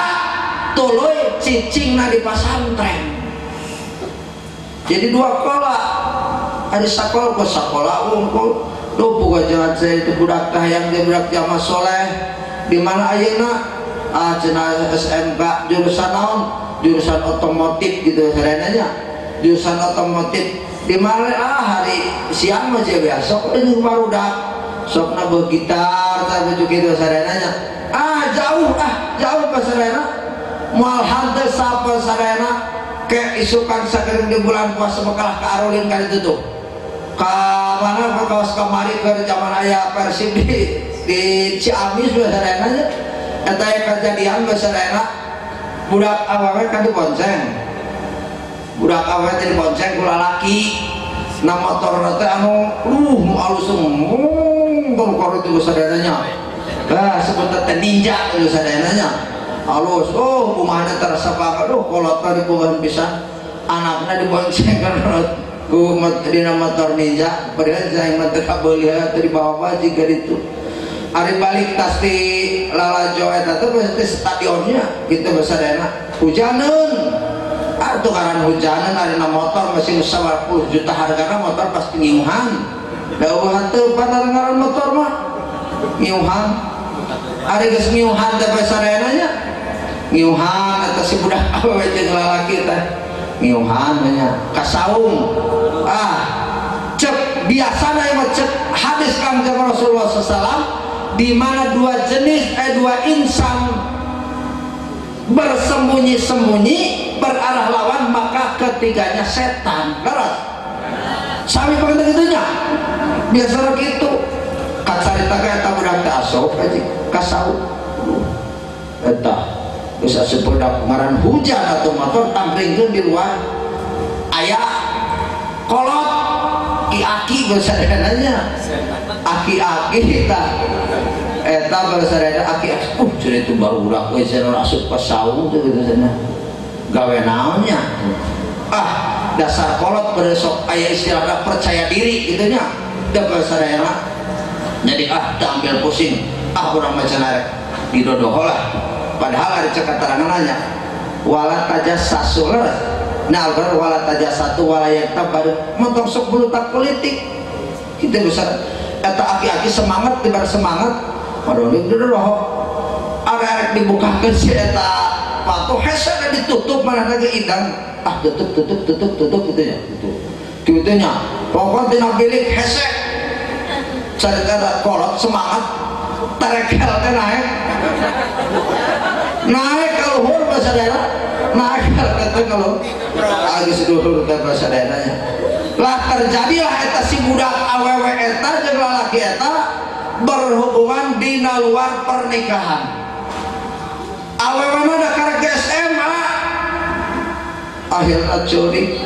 Speaker 2: tuluy cicingna di pasantren jadi dua kola ada sakola ke sakola unggul duh buka jalan saya itu budak kahayang dia budak jamaah soleh di mana ayeuna cenah SMK jurusan naon jurusan otomotif gitu sarananya jurusan otomotif di mana hari siang mah biasa ini barudak sokna bergitar tapi juga gitu sarananya jauh jauh pasarana moal hanteu sapa sarana ke isukan sakeureung di bulan puasa bekalah ka arulin ka ditu tuh ka mana ka kaos kamari keur zaman aya Persib di Ciamis basarana nya eta aya kejadian basarana budak awewe ka dibonceng budak awewe teh dibonceng ku lalaki na motorna teh anu alus mung itu basarana nya lah sebutna teh ninja basarana nya alus kumahana terasa banget kolot teh dibogaan pisan anakna dibonceng ku dina motor ninja padahal saya mah teu kabeuli teu dibawa jiga ditu ari balik tas di lalajo eta teh pasti stadionnya gitu basadana hujaneun atuh ngaran hujaneun ari na motor masih 10 juta hargana motor pasti ngiuhan da eueuh henteu padahal ngaran motor mah ngiuhan ari geus ngiuhan teh basadana nya ngiuhan eta si budak awewe jeung lalaki teh ngiuhan nya kasaung cek biasana ieu cek hadis Kangjeng Rasulullah SAW di mana dua jenis dua insan bersembunyi-sembunyi berarah lawan maka ketiganya setan leres sami panginten kitu nya biasana kitu kacarita ka eta budak teh asup aja kasaung eta geus asup budak ngaran hujan atau motor tampringkeun di luar aya kolot ki-aki basadana aki-aki tah eta basadana aki-aki cenah itu barudak we cenah asup ka saung teh kitu cenah gawe naon nya dasar kolot besok aya istilahna percaya diri kitu nya da basadana jadi teu ambil pusing urang mah cenah rek didodoho lah padahal ari cek katarangan nya wala tajassasu nah al-Qur'an wala tajassasu wala yaktab baru montong sok bulutak politik kita bisa eta aki-aki semangat tibar semangat waduh didodoho arek-arek dibukakeun si eta patuh hese ditutup malah lagi idang tutup tutup tutup tutup gitu nya gitu nya pokoknya tina bilik hese carita kolot semangat tarekel teh naik naik ke luhur bahasa daerah naik ke luhur geus luhur teh bahasa daerahnya lah terjadilah eta si budak awewe eta jeung lalaki eta berhubungan dina luar pernikahan awewe mah da karek SMA akhirna curik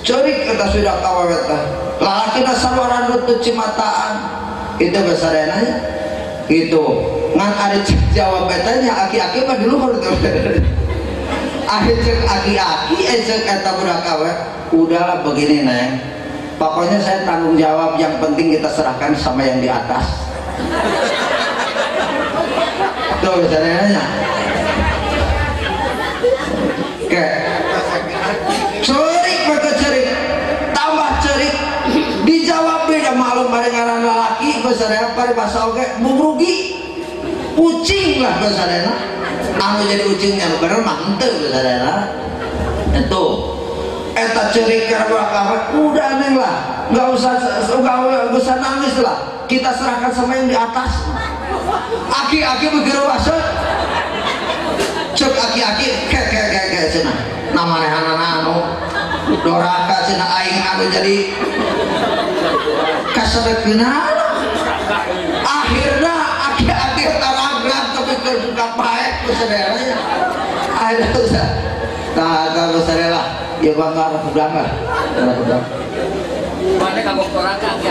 Speaker 2: curik eta sudah awewe teh lalaki na saluaran teu cimataan itu bahasa daerahnya gitu ngan ari cek jawab betanya aki-aki mah di luhur tuh. Akhir cek aki-aki cek eta budak awe, udahlah begini neng. Pokoknya saya tanggung jawab, yang penting kita serahkan sama yang di atas. Tuh misalnya nanya. Oke. Cerik maka cerik, tambah cerik. Dijawab beda maklum bareng ngaran lalaki besarnya paribasa oge mung rugi. Ucing lah besarnya. Anu jadi ucingnya nu bener mah henteu besarnya. Itu eta cerik karena udah neng lah, nggak usah nangis lah, kita serahkan sama yang di atas. Aki-aki begitu masuk, cek aki-aki ke ke ke ke cenah, namanehanana anu doraka cenah aing anu jadi kasedekeuna. Akhirnya aki-aki taragran tapi keur buka paek ku saderanya. Akhirnya tah tah saderanya lah. Ya bangga anak udang lah, anak udang.
Speaker 3: Mana kamu doraka aki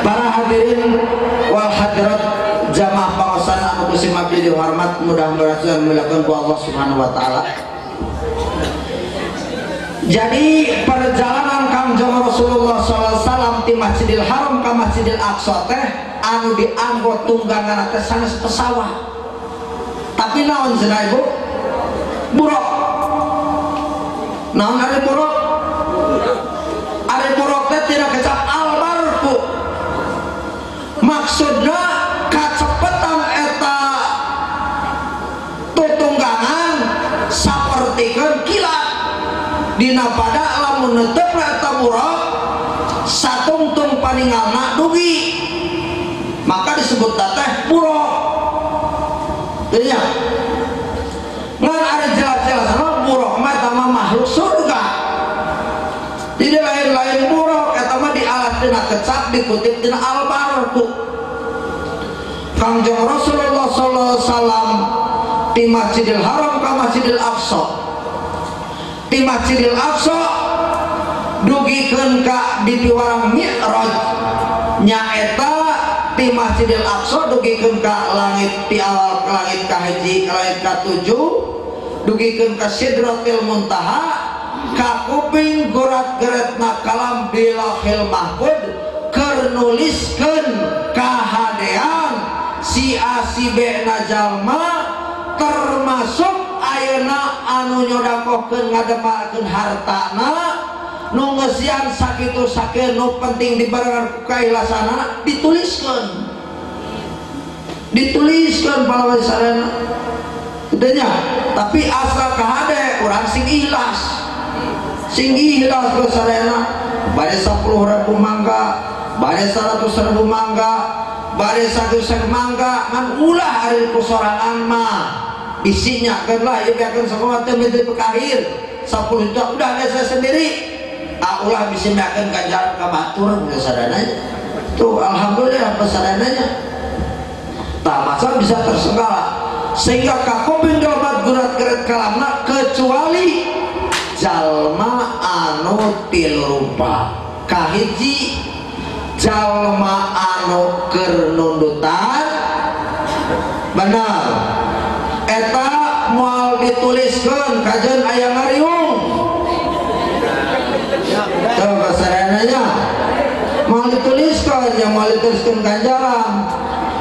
Speaker 2: Para hadirin wal hadirat jamaah pengawasan anu kusim abdi dihormat, mudah-mudahan dimuliakan ku Allah Subhanahu wa taala. Jadi perjalanan Kangjeng Rasulullah sallallahu alaihi wasallam di Masjidil Haram ka Masjidil Aqsa teh anu dianggo tunggangan teh sanes pesawat. Tapi naon cenah ibu? Buruk. Naon ari buruk? Ari buruk teh tidak kecap albarku. Maksudna kacepetan eta tutunggangan sapertikeun kilat. Dina pada lamun neutepna eta buruk satungtung paningalna dugi. Maka disebut teh buruk. Iya. Ngan ada jelas-jelas buruk mah eta mah makhluk surga. Jadi lain-lain buruk eta mah dialat dina kecap dikutip dina albarku. Kangjeng Rasulullah sallallahu alaihi wasallam di Masjidil Haram ka Masjidil Aqsa. Di Masjidil Aqsa dugikeun ka di piwarang Mi'raj nyaeta di Masjidil Aqsa dugikeun ka langit di awal ke langit ka hiji ke langit ka tujuh dugikeun ka Sidratil Muntaha ka kuping gorat-geretna kalam di Lauhil Mahfud keur nuliskeun kahadean si A si B na jalma termasuk ayeuna anu nyodakohkeun ngademakeun hartana nu ngeusian sakitu sakieu nu penting dibarengan ku kailasanana dituliskeun dituliskeun palawan sarana kitu nya. Tapi asal kahade urang sing ikhlas ku sarana bade 10.000 mangga bade 100.000 mangga bade 100.000 mangga ngan ulah ari ku sorangan mah isinya kan lah ieu beakeun sakumaha teh menteri pekahir 10 juta udah ada saya sendiri. Ah ulah bisa beakeun ganjaran ka batur sadananya. Tuh alhamdulillah pesadananya. Tah masa bisa tersegala sehingga kakuping dobat gurat geret kalamna kecuali jalma anu tilu rupa. Kahiji jalma anu keur nundutan benar eta moal dituliskeun kajeun aya ngariung. Tuh basarananya moal dituliskeun yang moal dituliskeun ganjaran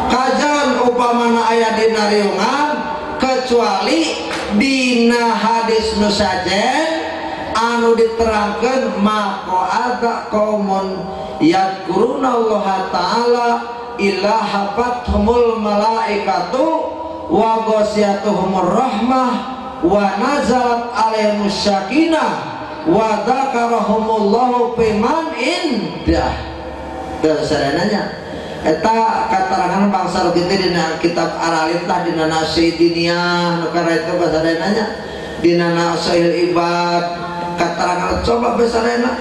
Speaker 2: kajeun upamana aya dina riungan kecuali dina hadis nu sajen anu diterangkeun maqaada qaumun yadhkurunallaha ta'ala illa hafathumul malaikatu wa ghasyiyatuhumur rahmah wa nazalat alaihimus sakinah wa dzakarahumullahu fiman indah. Teu sarananya eta katarangan bangsa kitu dina kitab Aralit lah dina Nasidiniyah nu kana itu basarananya dina Nasail Ibad katarangan coba basarana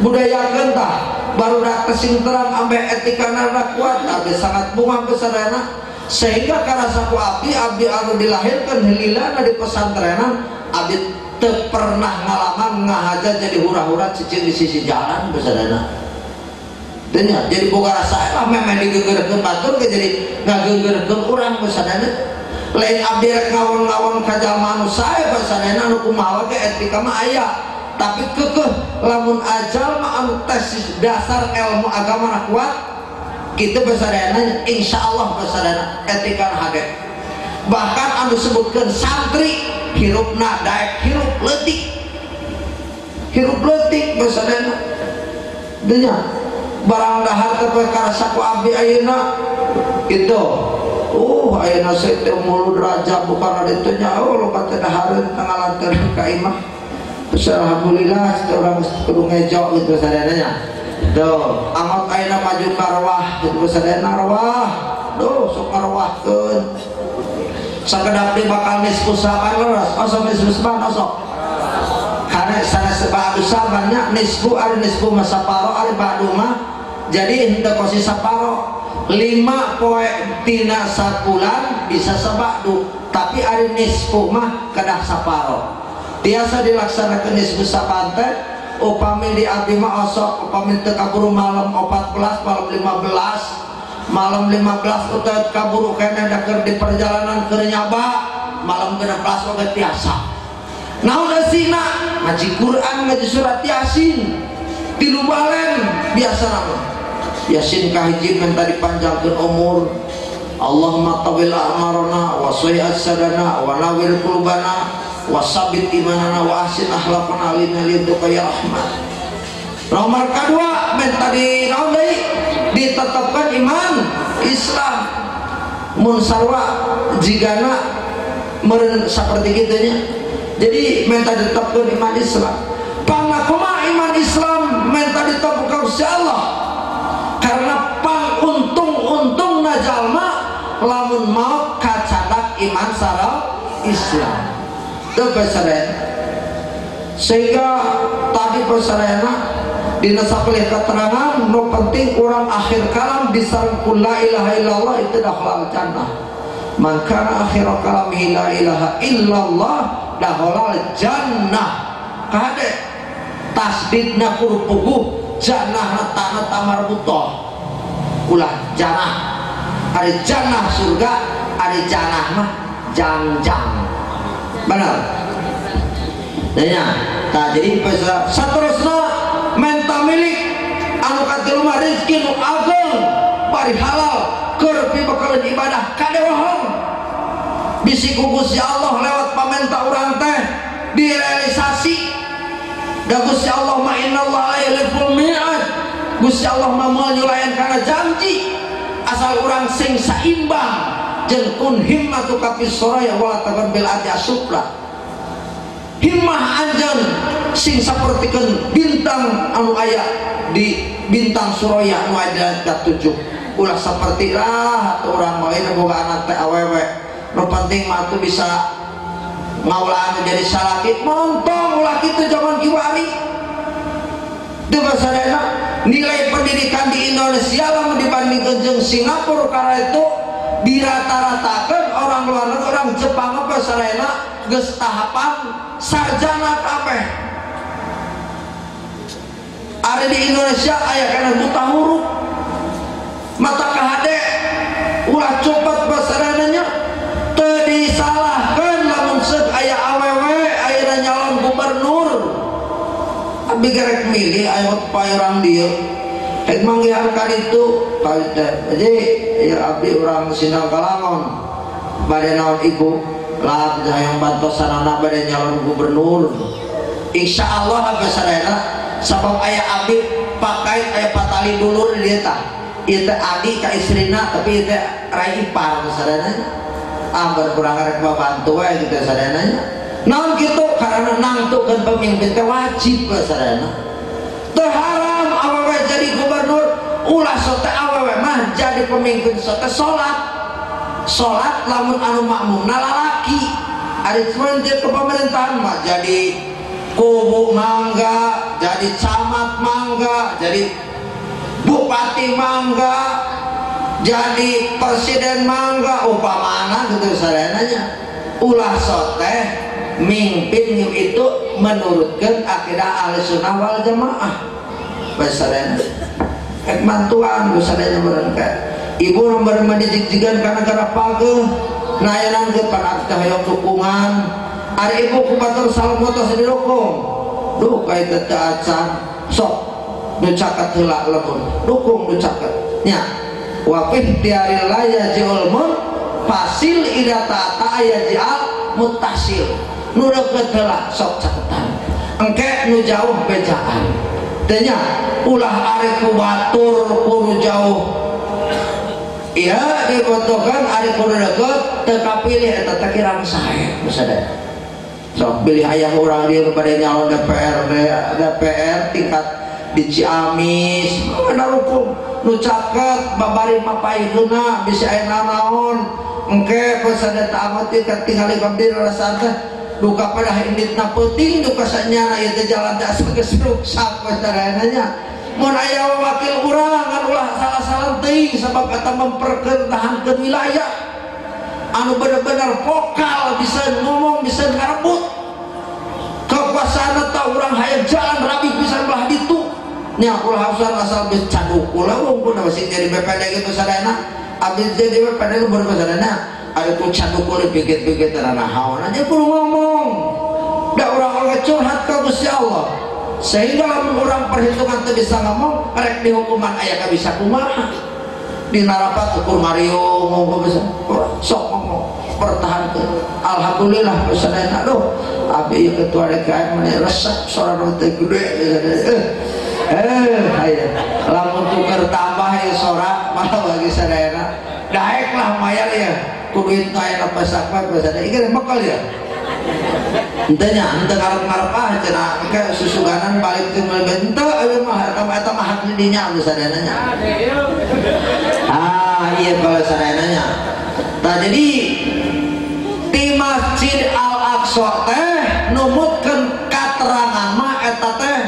Speaker 2: budayakeun tah barudak teh sing terang ambe etikana kuat abdi sangat bunga basarana sehingga karasa ku abdi abdi anu dilahirkeun hililana di pesantrenan abdi teu pernah ngalaman ngahaja jadi hura-hura cicing di sisi jalan basarana. Tanya, jadi boga rasa lah memang digegerkeun batur ge jadi ngagegerkeun urang misalnya lain abdi rek ngawon-ngawon ka jalma anu sae basadana anu kumaha ge etika mah aya tapi kekeh lamun ajal mah anu tes dasar ilmu agama na kuat kitu basadana insyaallah basadana etika hade bahkan anu sebutkeun santri hirupna daek hirup leutik basadana denya barang dahar teh karasa ku abdi ayeuna gitu. Ayeuna teh mulud raja bukan ada nya oh loba teh dahareun tangalanteun ka imah. Alhamdulillah urang kudu ngejo gitu sadayana nya. Tuh, angot ayeuna maju ka rawah gitu sadayana rawah. Duh sok ngarawahkeun. Sakedap deui bakal nisfu saban leres, osok nisfu saban osok. Karena sanes ba'du sabannya nisfu ari nisfu mah saparo ari ba'du mah jadi henteu kosi saparo 5 poe tina sabulan bisa sabadu tapi ari nisfu mah kedah saparo tiasa dilaksanakeun nisfu saban teh upami di abdi mah osok upami teu kaburu malam 14 malam 15 malam 15 utawa kaburu keneh da keur di perjalanan keur nyaba malam 16 oge tiasa. Naon eusina ngaji Quran ngaji surat Yasin tilu balen biasa nama Yasin kahiji minta dipanjangkeun umur Allahumma tawil a'marana wa sahih ajsadana wa nawwir qulubana wa sabit imanana wa ahsin akhlaqana lina liduka ya rahman. Nomor kedua minta di naon deui ditetapkan iman Islam mun sarua jigana meureun saperti kitu nya. Jadi minta ditetapkan iman Islam. Pangakoma iman Islam minta ditetapkan ku Allah. Karena pang untung-untung jalma lamun mau kacadak iman sareng Islam. Teu pesaren. Sehingga tadi pesarena dina sapalih keterangan nu penting urang akhir kalam disareng la ilaha illallah itu dakhalal jannah. Man kana akhiru kalamihi la ilaha illallah dakhalal jannah. Kade tasdidna kudu puguh jannah tanah tamar butoh ulah jannah ari jannah surga ari jannah mah jangjang benar nya tah jadi saterusna menta milik anu katilu mah rezeki nu ageng bari halal keur pibekaleun ibadah kade wohong bisi ku Gusti Allah lewat pamenta urang teh direalisasi. Da Gusti Allah ma innallaha la yukhliful mi'ad. Gusti Allah mah moal nyulayan kana janji asal urang sing saimbang jeung kun himmatuka fis soraya wala takun bil ati asufla. Himmah anjeun sing sapertikeun bintang anu aya di bintang suraya anu aya di 7. Ulah saperti lah atuh urang mah ieu boga anak teh awewe. Nu penting mah atuh bisa ngaulaan jadi salaki montong ulah kitu zaman kiwari. Teu basadana nilai pendidikan di Indonesia lamun dibandingkeun jeung Singapura karena itu dirata-ratakeun orang luar negeri orang Jepang apa sadayana geus tahapan sarjana kabeh. Ari di Indonesia aya kana buta huruf mata kahade ulah copot basadana nya teu disalahkeun lamun seuk aya awewe ayeuna nyalon gubernur abdi gerek milih aya pae urang dieu rek manggihan ka ditu ka teh jadi ya abdi urang Sindang Kalangon bade naon ibu lah hayang bantosanana bade nyalon gubernur insyaallah abdi sadayana sabab aya abdi pakai aya patali dulur di dieu tah ieu teh adi ka istrina tapi ieu teh rai ipar sadayana ah berkurang rek babantu we gitu sadayana naon kitu karena nangtukeun pemimpin teh wajib sadayana teu haram awewe jadi gubernur ulah sote awewe mah jadi pemimpin sote salat salat lamun anu makmumna lalaki ari cuman ke pemerintahan mah jadi kubu mangga jadi camat mangga jadi bupati mangga jadi presiden mangga upamana gitu sadananya ulah soteh mimpin itu menurutkan akidah ahli sunnah wal jamaah basadana Ek bantuan sadaya meureun ka. Ibu nomor dijigjigan kana gara pageuh nayanan ge pan abdi hoyong dukungan. Ari ibu ku batur salam tos didukung. Duh ka eta teu acan. Sok nu caket heula lamun dukung nu caket nya. Wa fi tiaril la yajiul mun fasil ida ta'ata yajial muttasil. Nu deukeut heula sok caketan. Engke nu jauh bejaan. Teh nya ulah ari ku batur ku jauh. Iya dibutuhkan ari ku deukeut teu kapilih eta teh kirang sae sadaya. Sok pilih ayah urang dieu bade nyalon DPR tingkat di Ciamis mana hukum nu caket babari mapaihna bisi aya nanaon engke sadaya tamat tinggal abdi rasa teh duka pada inditna peuting duka sanyana ieu teh jalan teh asa geus ruksak sadayana nya. Mun aya wakil urang ngan ulah salah-salah teuing sabab eta mempertahankeun wilayah anu bener-bener vokal bisa ngomong bisa ngarebut kekuasaan eta urang hayang jalan rabi pisan belah ditu nya ulah usaha asal geus caduk ulah wungkul masih jadi BPD gitu sadayana abis jadi BPD baru sadayana ada ku caduk ulah pikir-pikir naon aja kudu ngomong da urang oge curhat ka Gusti Allah sehingga lamun urang perhitungan teu bisa ngomong rek dihukuman aya ka bisa kumaha di narapat ukur Mario ngomong bisa sok ngomong pertahankeun alhamdulillah sadayana aduh abdi ketua DKM meni resep sorana teh gede aya lamun tuker tambah ieu sora malah bagi sadayana daek lah mayar ya ku duit nu aya pasak mah sadayana ieu mekal ya henteu nya henteu ngarep-ngarep ah cenah engke susuganan balik teu meuli henteu ieu mah eta mah hak dinya sadayana nya. Ah iya kalau sadayana nya. Tah jadi di Masjid Al-Aqsa teh numutkeun katerangan mah eta teh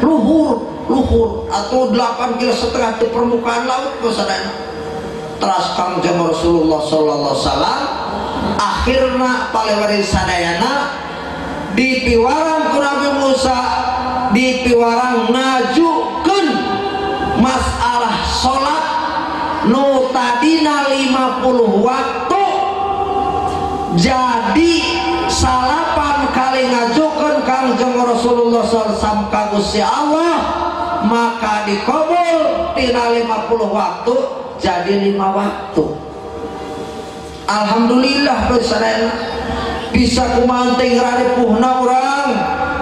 Speaker 2: luhur atau 8,5 kilo di permukaan laut sadayana. Teras Kangjeng Rasulullah sallallahu alaihi wasallam akhirna palewari sadayana di piwarang ku Nabi Musa di piwarang ngajukeun masalah salat nu tadina 50 waktu jadi 9 kali ngajukeun Kangjeng Rasulullah sallallahu alaihi wasallam ka Gusti Allah maka dikabul tina 50 waktu jadi 5 waktu. Alhamdulillah sadayana bisa kumanting raripuhna urang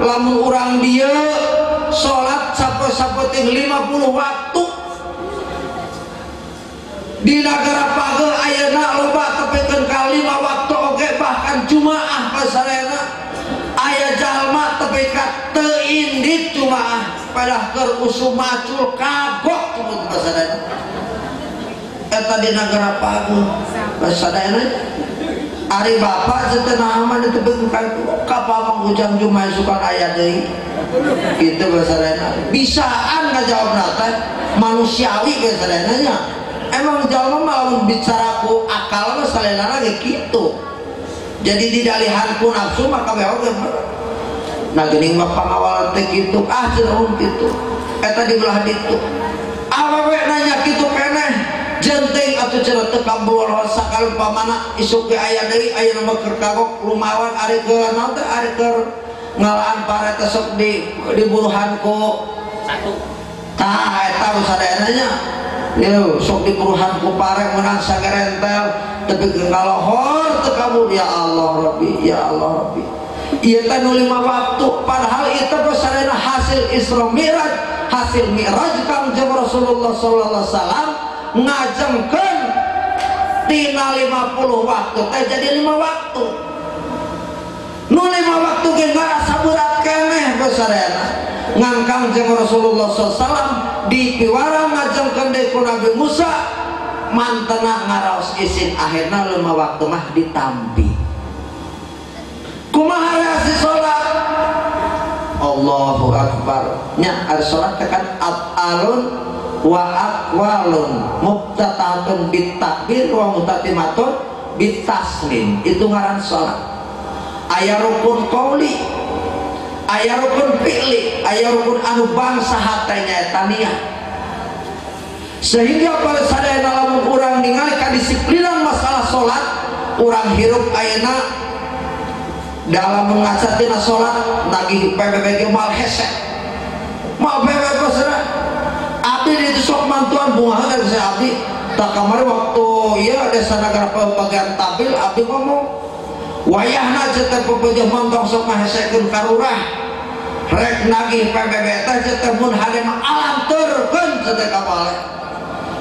Speaker 2: lamun urang dieu salat sapoe-sapoe 50 waktu di nagara pageuh ayeuna loba tepikeun ka 5 waktu oge bahkan jumaah sadayana aya jalma tepi ka teu indit jumaah padah keur usum macul kagok cumut sadayana eta di nagara pageuh sadayana. Ari bapak setenah mah ditepikeun ka kapal ujang jumaah sukan aya deui kitu sadayana bisaan ngajawabna teh manusiawi sadayana nya. Emang jalma mah lamun bicara ku akal mah sadayana ge kitu. Jadi didalihan ku nafsu maka we oge. Nah geuning mah pangawalan teh kitu ah cenah kitu. Eta di belah ditu. Awewe nanya kitu keneh jenteng atuh cenah teu kabul sakali pamana isuk ge aya deui aya nu keur kagok lumawan ari keur naon teh ari keur ngalaan pare teh sok di diburuhan ku
Speaker 3: satu.
Speaker 2: Tah eta sadayana nya. Yo sok diburuhan ku pare meunang sagerentel tapi ngalohor teu kabul ya Allah Rabbi ya Allah Rabbi. Ieu teh nu 5 waktu padahal ieu teh sadayana hasil Isra Mi'raj, hasil Mi'raj Kangjeng Rasulullah sallallahu alaihi wasallam ngajengkeun tina 50 waktu teh jadi 5 waktu. Nu 5 waktu ge ngarasa berat keneh sadayana. Ngan Kangjeng Rasulullah sallallahu alaihi wasallam dipiwarang ngajengkeun deui ku Nabi Musa mantena ngaraos isin akhirna 5 waktu mah ditampi. Kumaha reaksi salat? Allahu akbar. Nya ari salat teh kan af'alun wa aqwalun mubtataatun bitakbir wa mutatimatun bitaslim. Itu ngaran salat. Aya rukun qauli, aya rukun fi'li, aya rukun anu bangsa hatenya eta niat. Sehingga pada sadayana lamun urang ningali kadisiplinan masalah salat, urang hirup ayeuna dalam mengaca tina salat nagih PBB ge moal hese. Moal PBB pasana. Abdi itu sok mantuan bunga dari saya abdi. Tak kamari waktu ya desa negara bagian tabil abdi ngomong wayahna cetek pepejoh montong sok ngahesekeun ka lurah rek nagih PBB teh cetek mun hade mah alanteurkeun cetek ka bale.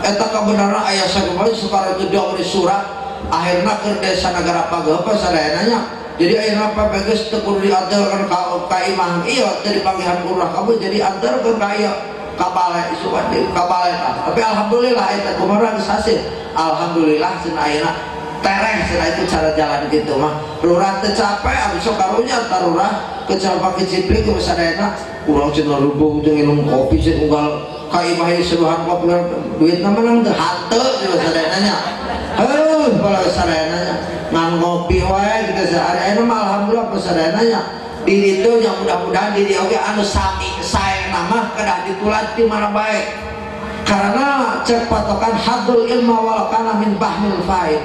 Speaker 2: Eta kabenaran aya sakumaha supaya itu di surat akhirna keur desa negara pageuh sadayana nya. Jadi ayeuna PBB geus teu kudu diantarkeun ka imah ieu teu dipanggihan lurah kamu jadi antarkeun ka ieu ka bale isukan di ka bale. Tapi alhamdulillah eta kumaha geus hasil. Alhamdulillah cenah ayeuna tereh cenah itu cara jalan gitu mah. Lurah teu capek abis sok karunya tarurah kecelpa keciplik geus sadayana urang cenah rubuh jeung minum kopi cenah unggal ka imah ieu seduhan kopi duitna menang teu hanteu jeung sadayana nya. Heuh bala sadayana nya ngan ngopi wae gitu sehari ayeuna mah alhamdulillah sadayana nya. Di ditu nya mudah-mudahan di dieu oge anu sami saena mah kedah ditulat ti mana bae. Karena cek patokan hadul ilma walau kana min bahmil faid.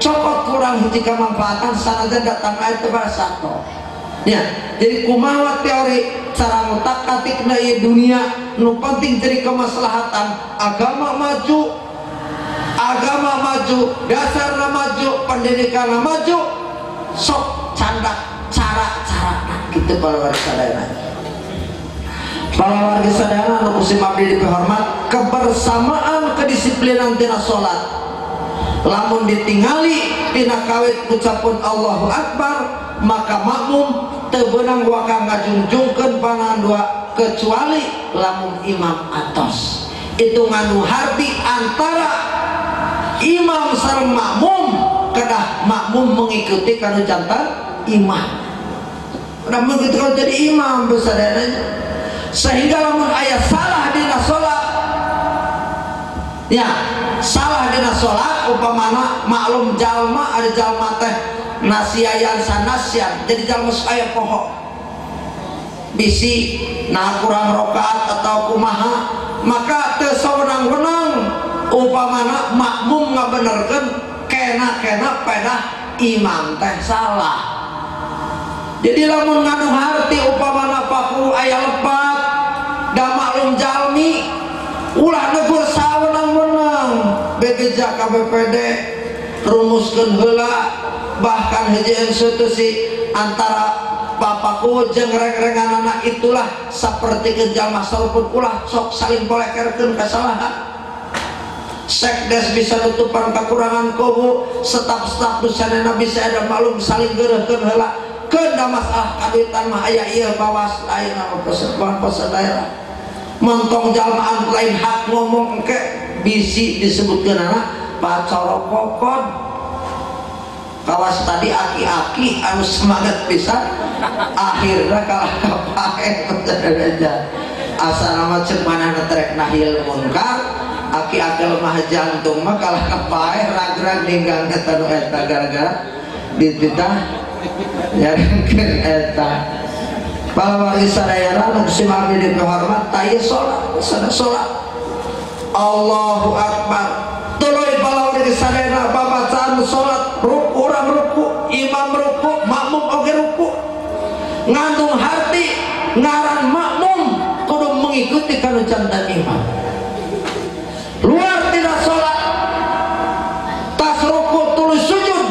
Speaker 2: Cokot kurang hiji kamanfaatan sanajan datang air teu sato. Ya, jadi kumaha teori cara ngutak-atikna ieu dunia nu penting jadi kemaslahatan agama maju, dasarna maju, pendidikanna maju, sok candak cara-cara gitu para warga sadayana. Para warga sadayana anu kusim abdi dihormat, kebersamaan kedisiplinan tina salat lamun ditingali tina kawit ucapun Allahu Akbar maka makmum teu beunang waka ngajungjungkeun panangan dua kecuali lamun imam atos. Itu ngandung harti antara imam sareng makmum, kedah makmum mengikuti kanu jantan imam. Kedah mengikuti kanu jadi imam besadananya. Sehingga lamun aya salah dina salat, ya salah dina salat upamana maklum jalma ada jalma teh nasiayan sanasian jadi jalma aya poho bisi nah kurang rokaat atau kumaha maka teu sawenang-wenang upamana makmum ngabenerkeun kena-kena pedah imam teh salah. Jadi lamun ngandung harti upamana paku aya lepat da maklum jalmi ulah negur sawenang-wenang bebeja ka BPD rumuskeun heula bahkan hiji institusi antara papaku jeung reng-renganana itulah sapertikeun jalma saupun ulah sok saling polekerkeun kasalahan. Sekdes bisa nutupan kekurangan kubu, staf-staf dusanana bisa ada maklum saling geureuhkeun heula. Keun da masalah kaduitan mah aya ieu bawas ayeuna mah pesan daerah. Montong jalma lain hak ngomong engke bisi disebutkeunana pacorokokon. Kawas tadi aki-aki anu semangat pisan akhirna kalah kapae asa nama cek manehna trek nahil munkar aki-aki lemah jantung mah kalah kapae rag-rag ninggang eta nu eta gara-gara dititah nyaringkeun eta. Para wargi sadayana nu kusim abdi dihormat tah ieu salat sada salat Allahu Akbar. Tuluy para wargi sadayana babacaan salat ruku urang ruku imam ruku makmum oge ruku ngandung harti ngaran makmum kudu mengikuti kanu jantan imam. Luar tidak salat tas ruku tuluy sujud,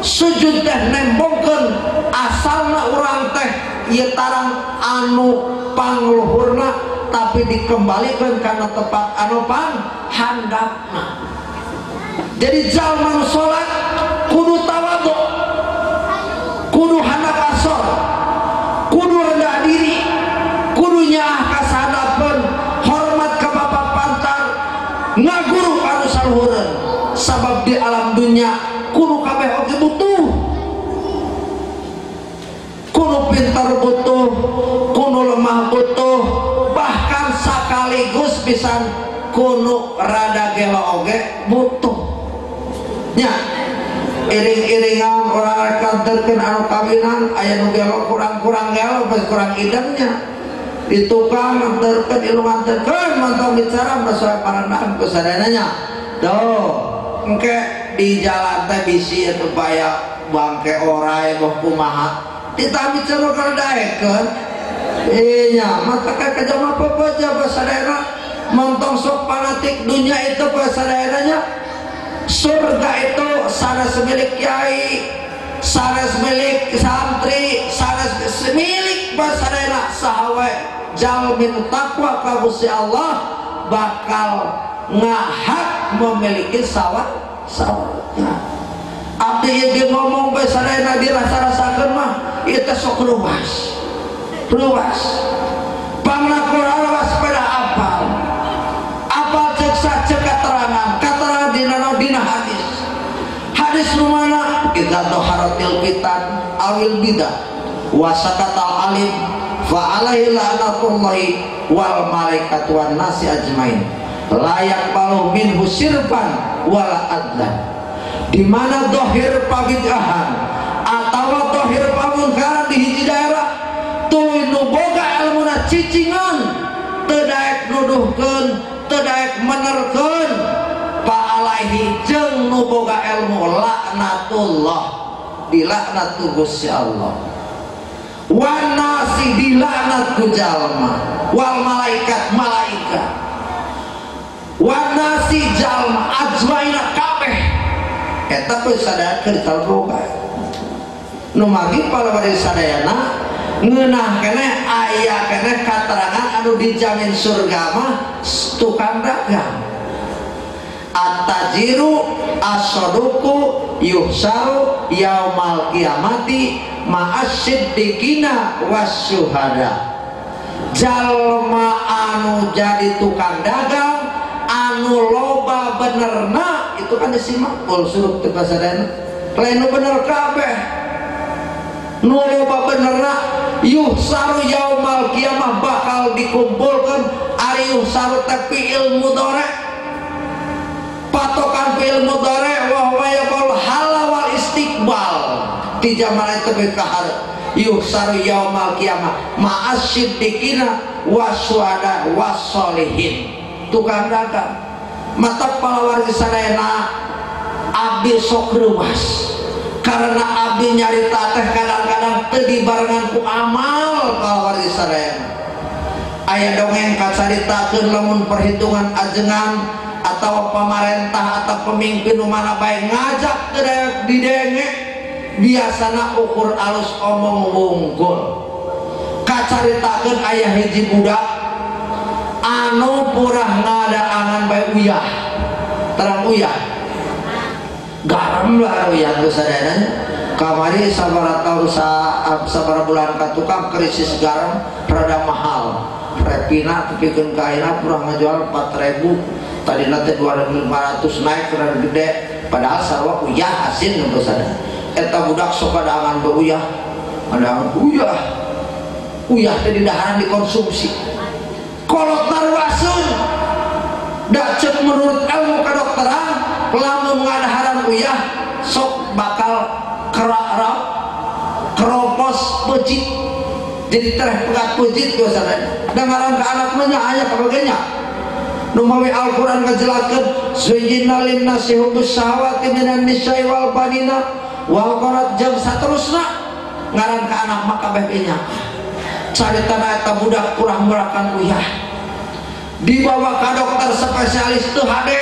Speaker 2: sujud teh nembongkeun asalna urang teh ieu tarang anu pangluhurna tapi dikembalikan karena tempat anu pang handapna. Jadi jalma nu salat kudu tawadhu, kudu handap asor, kudu rendah diri, kudu nyaah ka sahadapeun, hormat ka bapak pantar, ngaguru anu saluhureun. Sabab di alam dunia kudu kabeh oge butuh, kudu pintar butuh, kudu lemah butuh, bahkan sekaligus pisan kudu rada gelo oge butuh. Nya iring-iringan orang rek kanterkeun anu kawinan aya nu gelo kurang-kurang gelo pas kurang idemnya. Di tukang nganterkeun ilu nganterkeun montong bicara masalah parandahan ku sadayana. Tuh, engke di jalan teh bisi atuh baya bangke orai boh kumaha. Ditah bicara kana daekeun. Iya, maka kajama pepeja sadayana montong sok fanatik dunia itu sadayananya. Surga itu sanes milik kiai, sanes milik santri, sanes milik sadayana sahawe jalmi nu takwa ka Gusti Allah bakal ngahak memiliki sawah sawahnya. Abdi ieu ngomong bae sadayana dirasa-rasakeun mah ieu teh sok luas. Luas. Pangna Quran sepeda apal. Apal cek cek keterangan, keterangan dina dina hadis. Hadis nu mana? Idza dhaharatil fitan awil bidah wa sakatal alim fa alaihi la'natullahi wal malaikatu wan nasi ajmain. Layak balu minhu sirfan wala adlan. Di mana dohir pabid'ahan atau dohir pamunkaran di hiji daerah tuluy nu boga elmuna cicingan teu daek nuduhkeun, teu daek menerkeun, fa alaihi jeung nu boga ilmu laknatullah, dilaknat ku Gusti Allah. Wan nasi dilaknat ku jalma, wal malaikat malaikat. Wan nasi jalma ajmaina kabeh. Eta pun sadaya keur boga. Nu magi para bari sadayana ngeunah keneh aya keneh katerangan anu dijamin surga mah tukang dagang. At-tajiru as-saduqu yuhsaru yaumal qiyamati ma'as-siddiqina was-syuhada. Jalma anu jadi tukang dagang anu loba benerna itu kan disimak ul surup teu pasadayana. Lain nu bener kabeh. Nu loba benerna yuhsaru yaumal qiyamah bakal dikumpulkan ari yuhsaru teh fi'il mudhari. Patokan fi'il mudhari wa huwa yaqul hala wal istiqbal. Di zaman itu kahar yuhsaru yaumal qiyamah ma'as siddiqina wasyuhada wassolihin. Tukang dagang mata palawargi sadayana abdi sok reuwas karena abdi nyarita teh kadang-kadang teu dibarengan ku amal palawargi sadayana. Aya dongeng kacaritakeun lamun perhitungan ajengan atau pamarentah atau pemimpin nu mana bae ngajak teu didenge biasana ukur alus omong wungkul. Kacaritakeun aya hiji budak anu purah ngadaangan bae uyah, terang uyah garam lah uyah geus sadayana. Kamari sabaraha taun sabaraha bulan ka tukang krisis garam rada mahal. Repina tepikeun ka ayeuna purah ngajual 4000, tadina teh 2500 naik rada gede padahal sarua uyah asin geus sadayana. Eta budak sok kadaangan bae uyah, kadaangan uyah. Uyah teh didaharan dikonsumsi. Kolot narwasun dak cek menurut ilmu kedokteran lamun ngadaharan uyah sok bakal kerak keropos pecit jadi tereh pegat pecit ku sadaya. Dengaran ka anak mah nya aya kabagenya nu mawi Al-Qur'an ngajelaskeun zuyyina linnasi hubbus syahawati minan nisa'i wal banina wal qarat jam saterusna ngaran ka anak mah kabeh nya. Caritana eta budak kurang murakan uyah dibawa ka dokter spesialis teu hade,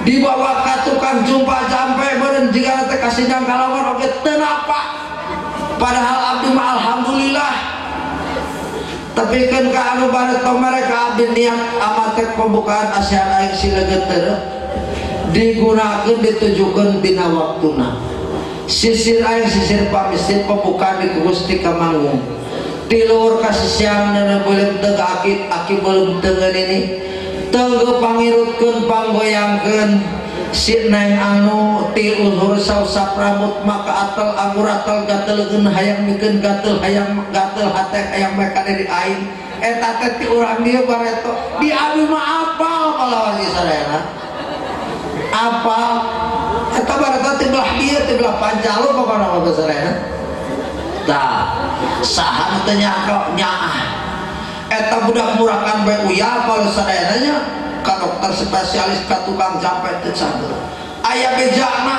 Speaker 2: dibawa ka tukang jumpa jampe beureun jigana teh kasidang kalawan oge teu napa. Padahal abdi mah alhamdulillah tepikeun ka anu bade tomere ka abdi niat amat teh pembukaan asihan aing si leungeut teu digunakeun ditujukeun dina waktuna. Sisir aing sisir pamisir pembukaan di Gusti ka manggung. Tilur kasisiang nana belum teu aki aki belum tengen ini tengge pangirutkeun panggoyangkeun si neng anu ti uhur sausap rambut maka atel anggur atel gateleun hayang mikeun gatel hayang gatel hate hayang meka dari aing eta teh ti urang dieu bareto di abdi mah apal palawargi sadayana apal eta bareto ti belah dieu ti belah Panjalu pokona mah sadayana. Tah saha teu nyangka nyaah Eta budak murakan bae uyah kalau sadayananya ka dokter spesialis ka tukang jampe teu cager. Aya bejana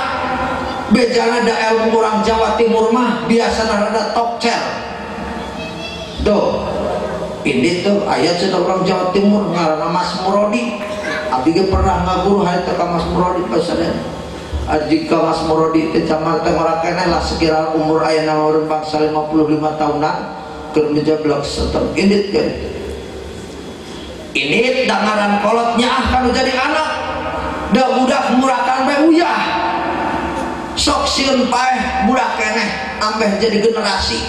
Speaker 2: bejana da ilmu urang Jawa Timur mah biasana rada tokcer. Duh, ini tuh aya cenah urang Jawa Timur ngaranna Mas Murodi. Abdi ge pernah ngaguru harita ka Mas Murodi pasadayana. Jika Mas Murodi teh camar teh ngora keneh lah sekira umur ayeuna urang bangsa 55 tahunan keur menjeblok setem indit kan. Indit dangaran kolotnya ah kanu jadi anak. Da budak murakan bae uyah. Sok sieun paeh budak keneh ambeh jadi generasi.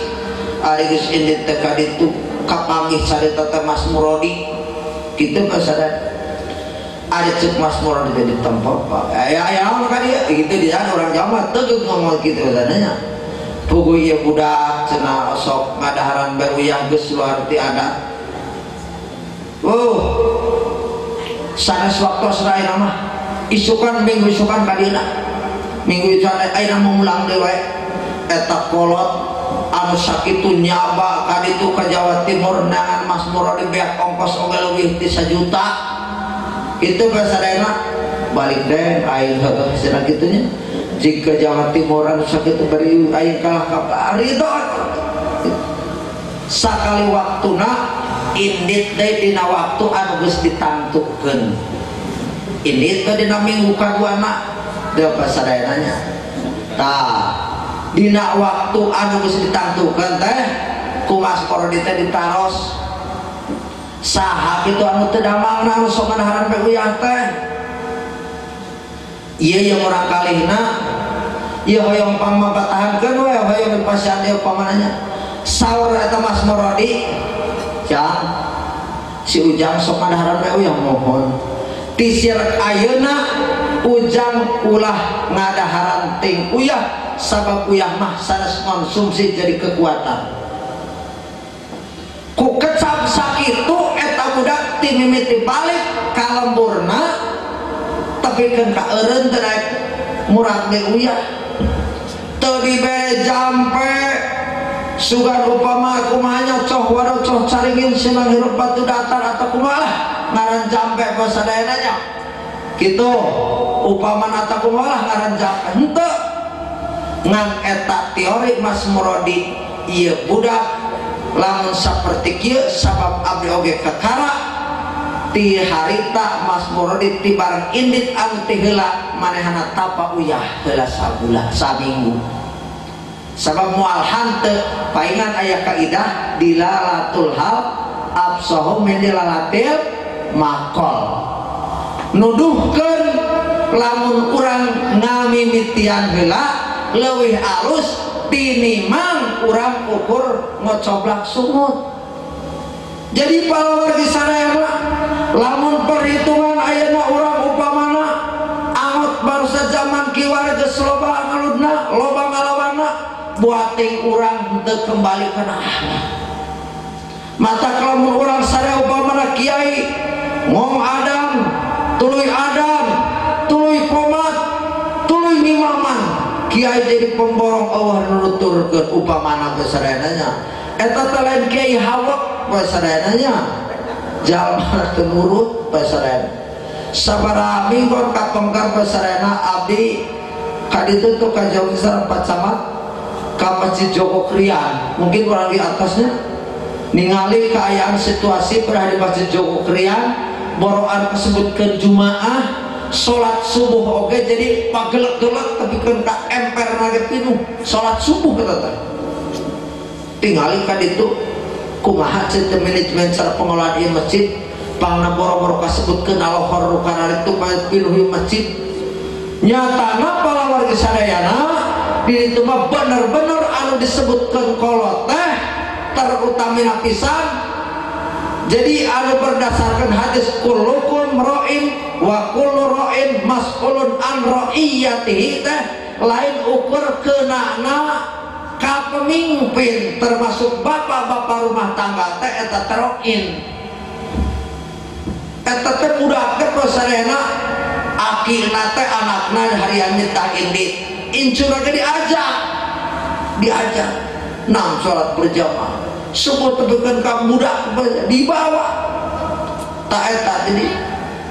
Speaker 2: Ari geus indit teh ka ditu kapanggih carita teh Mas Murodi. Kitu pasadayana. Ada cek Mas Muradi teh ditempo Pak. Ya ya naon ka dieu gitu di sana orang Jawa mah teu ngomong kitu sadananya. Puguh ieu budak cenah sok ngadaharan bae uyah geus luar ti adat. Oh. Sanes waktos ayeuna mah isukan minggu isukan ka dieuna. Minggu isukan ayeuna mau mulang deui wae. Eta kolot anu sakitu nyaba ka ditu ka Jawa Timur nangan Mas Muradi beak ongkos oge leuwih ti 1 juta. Itu bahasa balik deh aing heuh cenah kitu nya jika Jawa Timur anu sakitu bari aing kalah ka ari sakali waktuna indit deui dina waktu anu geus ditangtukeun indit teh dina minggu kaduana deui bahasa nya tah dina waktu anu geus ditangtukeun teh ku Mas Muradi teh ditaros saha kitu anu teu damangna anu sok ngadaharan bae uyah teh ieu yang urang kalihna ieu hoyong pangmapatahankeun we hoyong dipasihan ieu pamananya saur eta Mas Muradi jang si Ujang sok ngadaharan bae uyah mohon tisir ayeuna Ujang ulah ngadaharan ting uyah sabab uyah mah sanes konsumsi jadi kekuatan ku kecap sakitu eta budak ti mimiti balik ka lemburna tepikeun ka eureun teu daek murag deui uyah teu dibere jampe sugan upama kumaha nya coh waduh coh caringin silang hirup batu datar atau kumaha lah ngaran jampe pasadayana nya kitu upama atau kumaha lah ngaran jampe henteu ngan eta teori Mas Muradi ieu budak lamun saperti kieu sabab abdi oge kakara ti harita Mas Muradi ti bareng indit anu ti heula manehana tapa uyah heula sabulan saminggu sabab moal hanteu paingan aya kaidah dilalatul hal absahu min dilalatil maqal nuduhkeun lamun urang ngamimitian heula leuwih alus tinimang urang ukur ngocoblak sungut. Jadi para wargi sadayana lamun perhitungan ayeuna urang upamana angot bangsa zaman kiwari geus loba ngaludna loba ngalawanna buating urang teu kembali kana akhlak. Mata lamun urang sadaya upamana kiai ngom adam tuluy tuluy komat tuluy ngimaman kiai jadi pemborong Allah nuturkeun upamana kesadananya eta teh lain kiai hawak pasadananya jalma teu nurut pasadana sabaraha minggon kapengker pasadana abdi ka ditu tuh ka jauh sareng Pak Camat ka Masjid Joko Krian mungkin kurang di atasnya ningali kaayaan situasi pada di Masjid Joko Krian boroan kesebutkeun jumaah salat subuh oke jadi pagelek-gelek tapi kan ka emper nage pinuh salat subuh kata teh tingali ka ditu kumaha cenah manajemen cara pengelolaan ieu masjid pangna boro-boro kasebutkeun alohor nu kararitu pinuh ieu masjid nyatana para wargi sadayana di ditu mah bener-bener anu disebutkeun kolot teh terutamina pisan. Jadi anu berdasarkan hadis kullukum ra'in wa kullu ra'in mas'ulun an ra'iyatihi teh lain ukur kenana ka pemimpin termasuk bapak-bapak rumah tangga teh eta teroin eta teh budak teh pasadayana akina teh anakna harian nitah indit incuna ge diajak diajak nam salat berjamaah Sepuh tepikeun ka budak dibawa. Tak eta jadi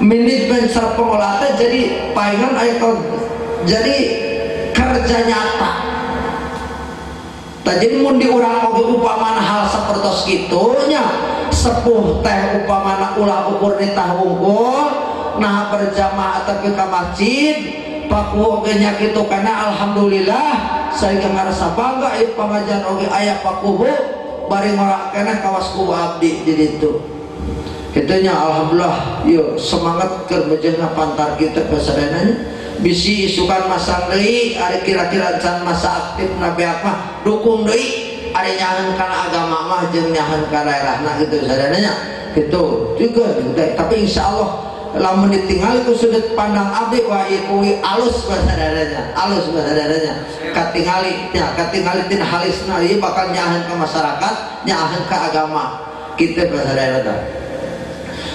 Speaker 2: manajemen sareng pengelola teh jadi palingan aya jadi kerja nyata. Tah jadi mun diurang oge upamana hal sapertos kitu nya sepuh teh upamana ulah ukur nitah wungkul nah berjamaah tapi ka masjid paku oge nya kitu kana alhamdulillah sehingga ngarasa bangga ieu pangajian oge aya pakuhu bari ngorak keneh kawas ku abdi di ditu. Kitu nya alhamdulillah yeuh semangat keur mejehna pantar kitu pasadayana bisi isukan masang deui ari kira-kira can masa aktif na beak mah dukung deui ari nyaheun kana agama mah jeung nyaheun ka daerahna kitu sadayana nya kitu juga tapi insyaallah lamun ditinggali ku sudut pandang abdi wah ieu kuwi alus sadayana alus sadayana katingali nya katingali tina halisna ieu bakal nyaheun ka masyarakat nyaheun ka agama kitu sadayana tah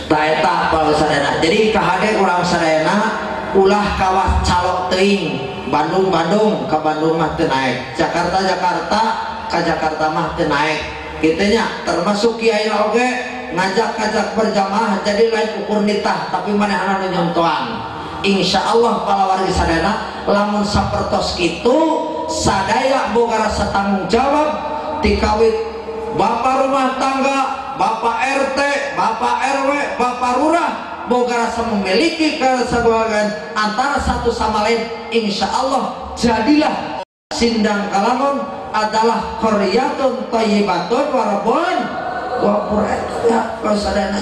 Speaker 2: tah eta sadayana jadi kahade urang sadayana ulah kawas calok teuing Bandung-Bandung ka Bandung mah teu naek Jakarta-Jakarta ka Jakarta mah teu naek kitu nya termasuk kiai oge ngajak-ngajak berjamaah jadi lain ukur nitah tapi manehna nu nyontoan insyaallah palawargi sadayana lamun sapertos kitu sadaya boga rasa tanggung jawab tikawit bapak rumah tangga bapak RT bapak RW bapak lurah boga rasa memiliki kesebuahan antara satu sama lain insya Allah jadilah Sindang Kalangon adalah qaryatun thayyibatun warabun wa ya kasadana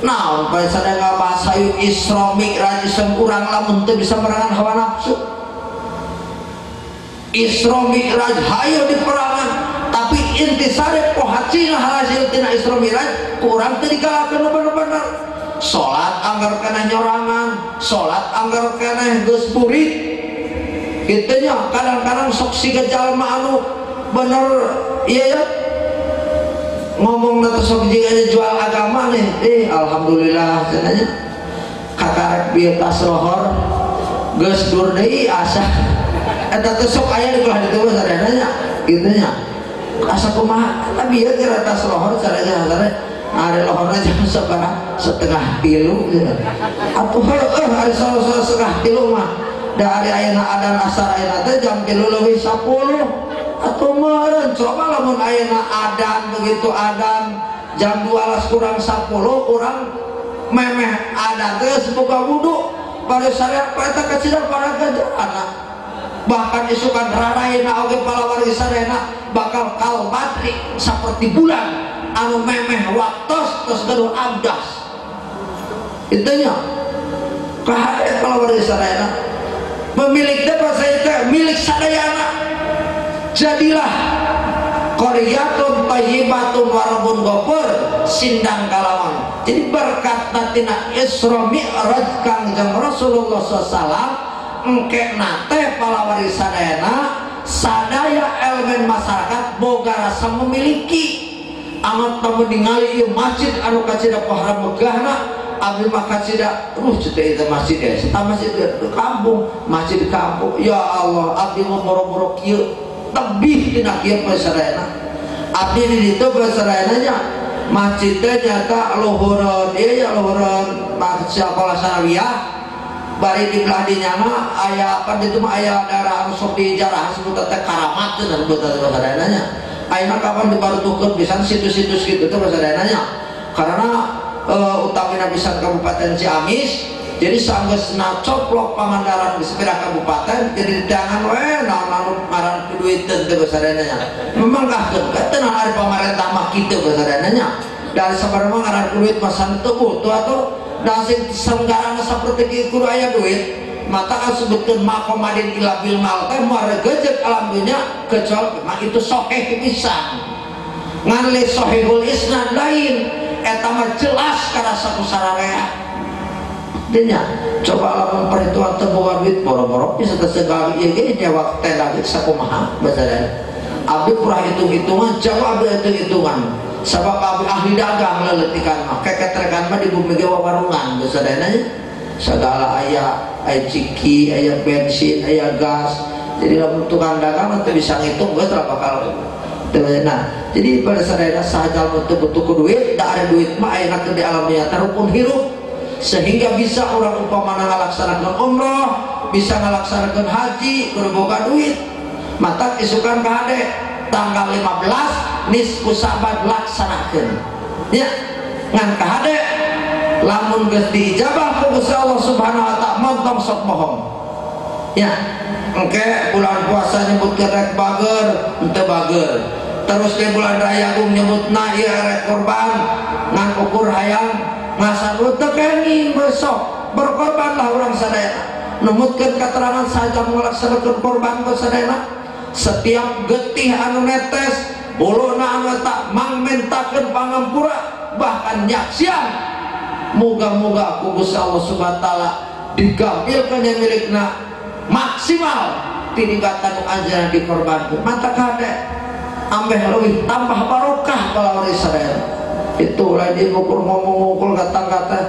Speaker 2: naon pasadana bahasa Isra Mi'raj urang lamun teu bisa merangan hawa nafsu Isra Mi'raj hayo diperangan tapi intisari pohacina hasil tina Isra Mi'raj kurang teu dikalahkeun bener-bener salat anggar keneh nyorangan salat anggar keneh geus burit kitu nya kadang-kadang sok siga jalma anu bener ieu ya ngomong teh sok jiga jual agama nih alhamdulillah cenah nya kakarek bieu tas lohor geus dur deui asa eta teh sok aya di belah ditu sadayana nya kitu nya asa kumaha eta bieu kira tas lohor sadayana ari lohorna jam sabaraha setengah tilu atuh heueuh ari salah setengah tilu mah da ari ayeuna adan asar ayeuna teh jam 3:10 atuh meureun coba lamun ayeuna adan begitu adan jam 11:50 urang memeh adan teh geus buka wudu bari syariat eta kacida paragaja bahkan isukan raraina oge palawargi sadayana bakal kalbatri saperti bulan anu memeh waktos terus gaduh abdas itunya kahade palawargi sadayana pemilik teh bahasa teh milik sadayana jadilah qaryatun thayyibatun warabun ghafur Sindang Kalangon jadi berkat tina Isra Mi'raj Kangjeng Rasulullah SAW engke nate palawargi sadayana sadaya elemen masyarakat boga rasa memiliki amat tamu ningali ieu masjid anu kacida pohara megahna abdi mah kacida ruh teh ieu masjid ya eta masjid kampung masjid kampung ya Allah abdi mah boro-boro kieu tebih tina kieu sadayana abdi di ditu sadayana nya masjid teh nyata luhureun ieu ya luhureun masjid sekolah sanawiyah bari di belah dinya mah aya apa ditu mah aya daerah anu sok dijarah sebut teh karamat teh sebut teh sadayana nya ayeuna kapan dibarutukeun pisan situs-situs kitu teh sadayana nya karena utamina pisan Kabupaten Ciamis jadi sanggeusna coplok Pangandaran geus pindah kabupaten jadi didangan we naon-naon ngaran duiteun teh sadayana nya memang kahkeun tenang ari pamarentah mah kitu sadayana nya dari sabarang mah ngaran duit mah teu butuh atuh da sing senggarana saperti kieu kudu aya duit mata asebutkeun maqamadin ila bil mal teh moal regejek alam dunya kecuali mah itu sahih pisan ngan le sahihul isnad lain eta mah jelas karasa ku sararea dinya coba lamun perhitungan teu boga duit boro-boro bisa teh segala ieu ge nyewa tenda ge sakumaha basadana abdi purah hitung-hitungan jauh abdi hitung-hitungan sabab abdi ahli dagang leuletikan mah keketrekan mah di bumi ge wawarungan basadana segala aya aya ciki, aya bensin, aya gas. Jadi lamun tukang dagang nanti bisa ngitung geus bakal Nah, jadi pada sadayana saha jalma teu butuh ku duit, da ada duit mah ayeuna di alam nyata rukun hirup sehingga bisa orang umpamana ngalaksanakeun umroh, bisa ngalaksanakeun haji kudu boga duit. Matak isukan kahade tanggal 15 nisfu Sa'ban laksanakeun. Ya, ngan kahade lamun geus diijabah ku Gusti Allah Subhanahu wa taala montong sok bohong. Ya, engke bulan puasa nyebutkeun rek bager, henteu bager. Terus di bulan raya agung nyebutna ieu rek korban, ngan ukur hayang ngasan teu kenging besok berkorbanlah urang sadayana. Numutkeun katerangan saja ngalaksanakeun korban sadayana. Setiap getih anu netes, bolona anu eta mangmentakeun pangampura bahkan nyaksian. Moga-moga ku Gusti Allah Subhanahu wa taala digambilkeun yang milikna maksimal tinibatan nu anjeunna dikorbankeun. Mata kade ambeh leuwih tambah barokah balawari sadaya. Itu lain diukur ngomong-ngukul ka tangga teh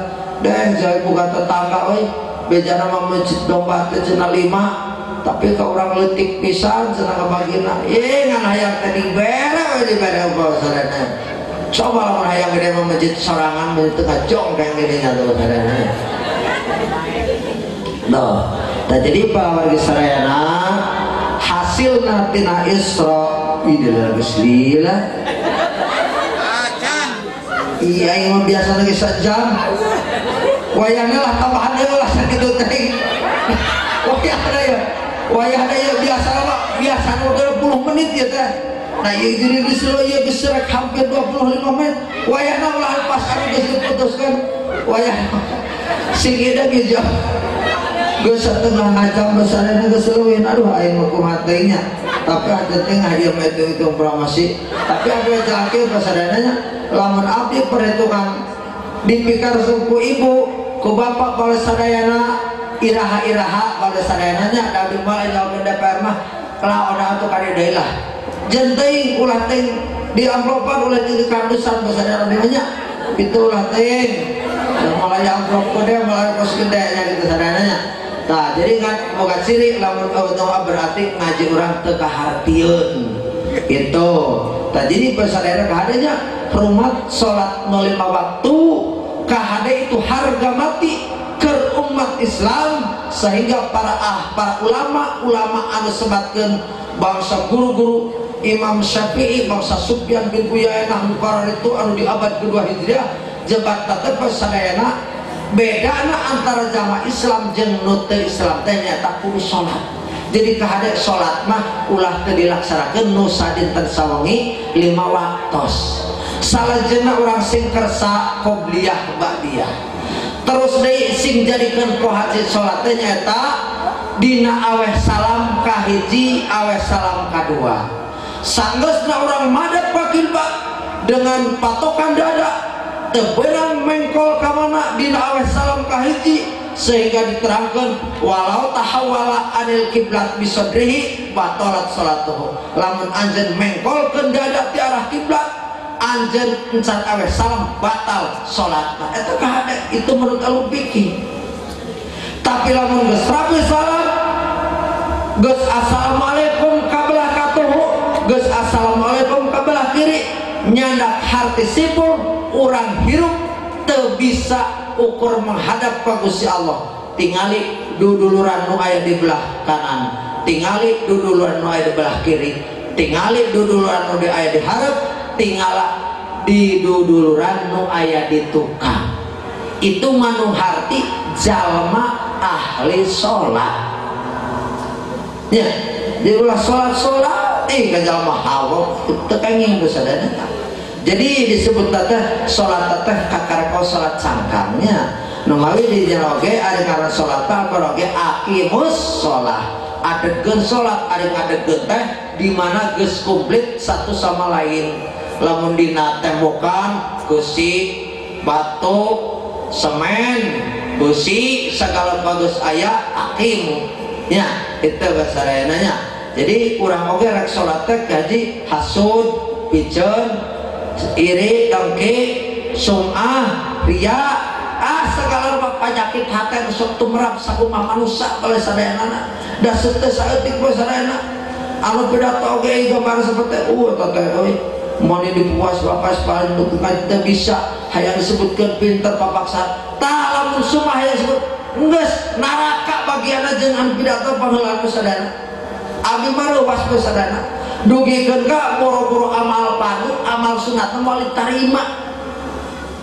Speaker 2: deh jauh boga tetangga euy bejana mah masjid domba teh cenah 5 tapi ka urang leutik pisan cenah kabagina ngan hayang teh dibere we dibere sadayana. Coba lamun hayang gede mah masjid sorangan mah teu ngajong kayak gini nya tuh sadayana. Tuh, nah jadi para warga sadayana hasilna tina Isra inilah geus lila. Iya aing mah biasa lagi sajam. Wayahna lah tambahan deui lah sakitu teh. Wayahna ya. Wayahna ya biasa mah biasa 20 menit ya teh. Nah ieu jadi geus ieu geus rek hampir 25 menit. Wayahna ulah pas anu geus diputuskeun. Wayahna sing ieu geus jauh. Geus satengah jam besarna geus leuwih aduh aing mah kumaha teuing nya. Tapi ada tengah dia mah itu promosi. Tapi abdi jelaskeun pasadayana nya lamun abdi perhitungan dipikar suku ibu ku bapak bala sadayana iraha-iraha bala sadayana nya da abdi mah jawab DPR mah lawan atuh ka deui lah. Jeung teuing ulah teuing di amplopan ulah di kandusan pasadayana nya itu ulah teuing. Malah amplop gede malah kos gede nya kitu sadayana nya. Nah, jadi kan boga ciri lamun doa berarti ngaji urang teu kahartieun. Itu. Tah jadi pasadayana kahadenya rumah salat 5 waktu kahade itu harga mati ke umat Islam sehingga para ulama anu sebatkeun bangsa guru-guru Imam Syafi'i, bangsa Sufyan bin Uyainah para itu anu di abad kedua Hijriah jebat tetep sadayana bedana antara jamaah Islam jeung nu teu Islam teh nyaeta kudu salat. Jadi kahade salat mah ulah teu dilaksanakeun nu sadinten sawengi 5 waktos. Salajengna urang sing kersa qobliyah ba'diyah. Terus deui sing jadikeun pohaji salat teh nyaeta dina aweh salam kahiji aweh salam kadua. Sanggeusna urang madep ka kiblat dengan patokan dada teu beunang mengkol ka mana dina aweh salam kahiji sehingga diterangkan walau tahawala anil kiblat bisodrihi batalat salatuhu. Lamun anjeun mengkolkeun dada ti arah kiblat anjeun encan aweh salam batal salatna. Eta kahade itu menurut alum fikih. Tapi lamun geus rapi salam geus assalamualaikum ka belah katuhu geus assalamualaikum ka belah kiri nyandak harti sipul urang hirup teu bisa ukur menghadap ka Gusti Allah. Tingali duduluran nu aya di belah kanan, tingali duduluran nu aya di belah kiri, tingali duduluran nu aya di hareup, tingala di duduluran nu aya di tukang. Itu manu harti jalma ahli sholat. Ya, jadi ulah sholat-sholat ka jalma hawa teu kenging sadayana. Jadi disebut teh salat teh kakareko salat cangkangnya. Nu mawi di jero oge ari ngaran salat teh oge aqimus shalah. Adegeun salat ari ngadegeun teh di mana geus komplit satu sama lain. Lamun dina tembokan besi, batu, semen, besi segala bagus aya aqimu. Nya, itu bahasa nya. Jadi urang oge rek salat teh gaji hasud, piceun, iri, dengki, sum'ah, riya, segala rupa penyakit hati nu sok tumrap sakumaha manusia oleh sadayana. Da teu saeutik we sadayana. Anu pidato oge gambar seperti eta teh euy mun dipuas bapak paling dukungan teu bisa hayang disebutkeun pinter papaksa tah lamun sumah hayang disebut geus neraka bagianna jeung anu pidato pangeulaan sadayana. Abdi mah leuwas sadayana dugikeun ka boro-boro amal fardu amal sunat moal ditarima.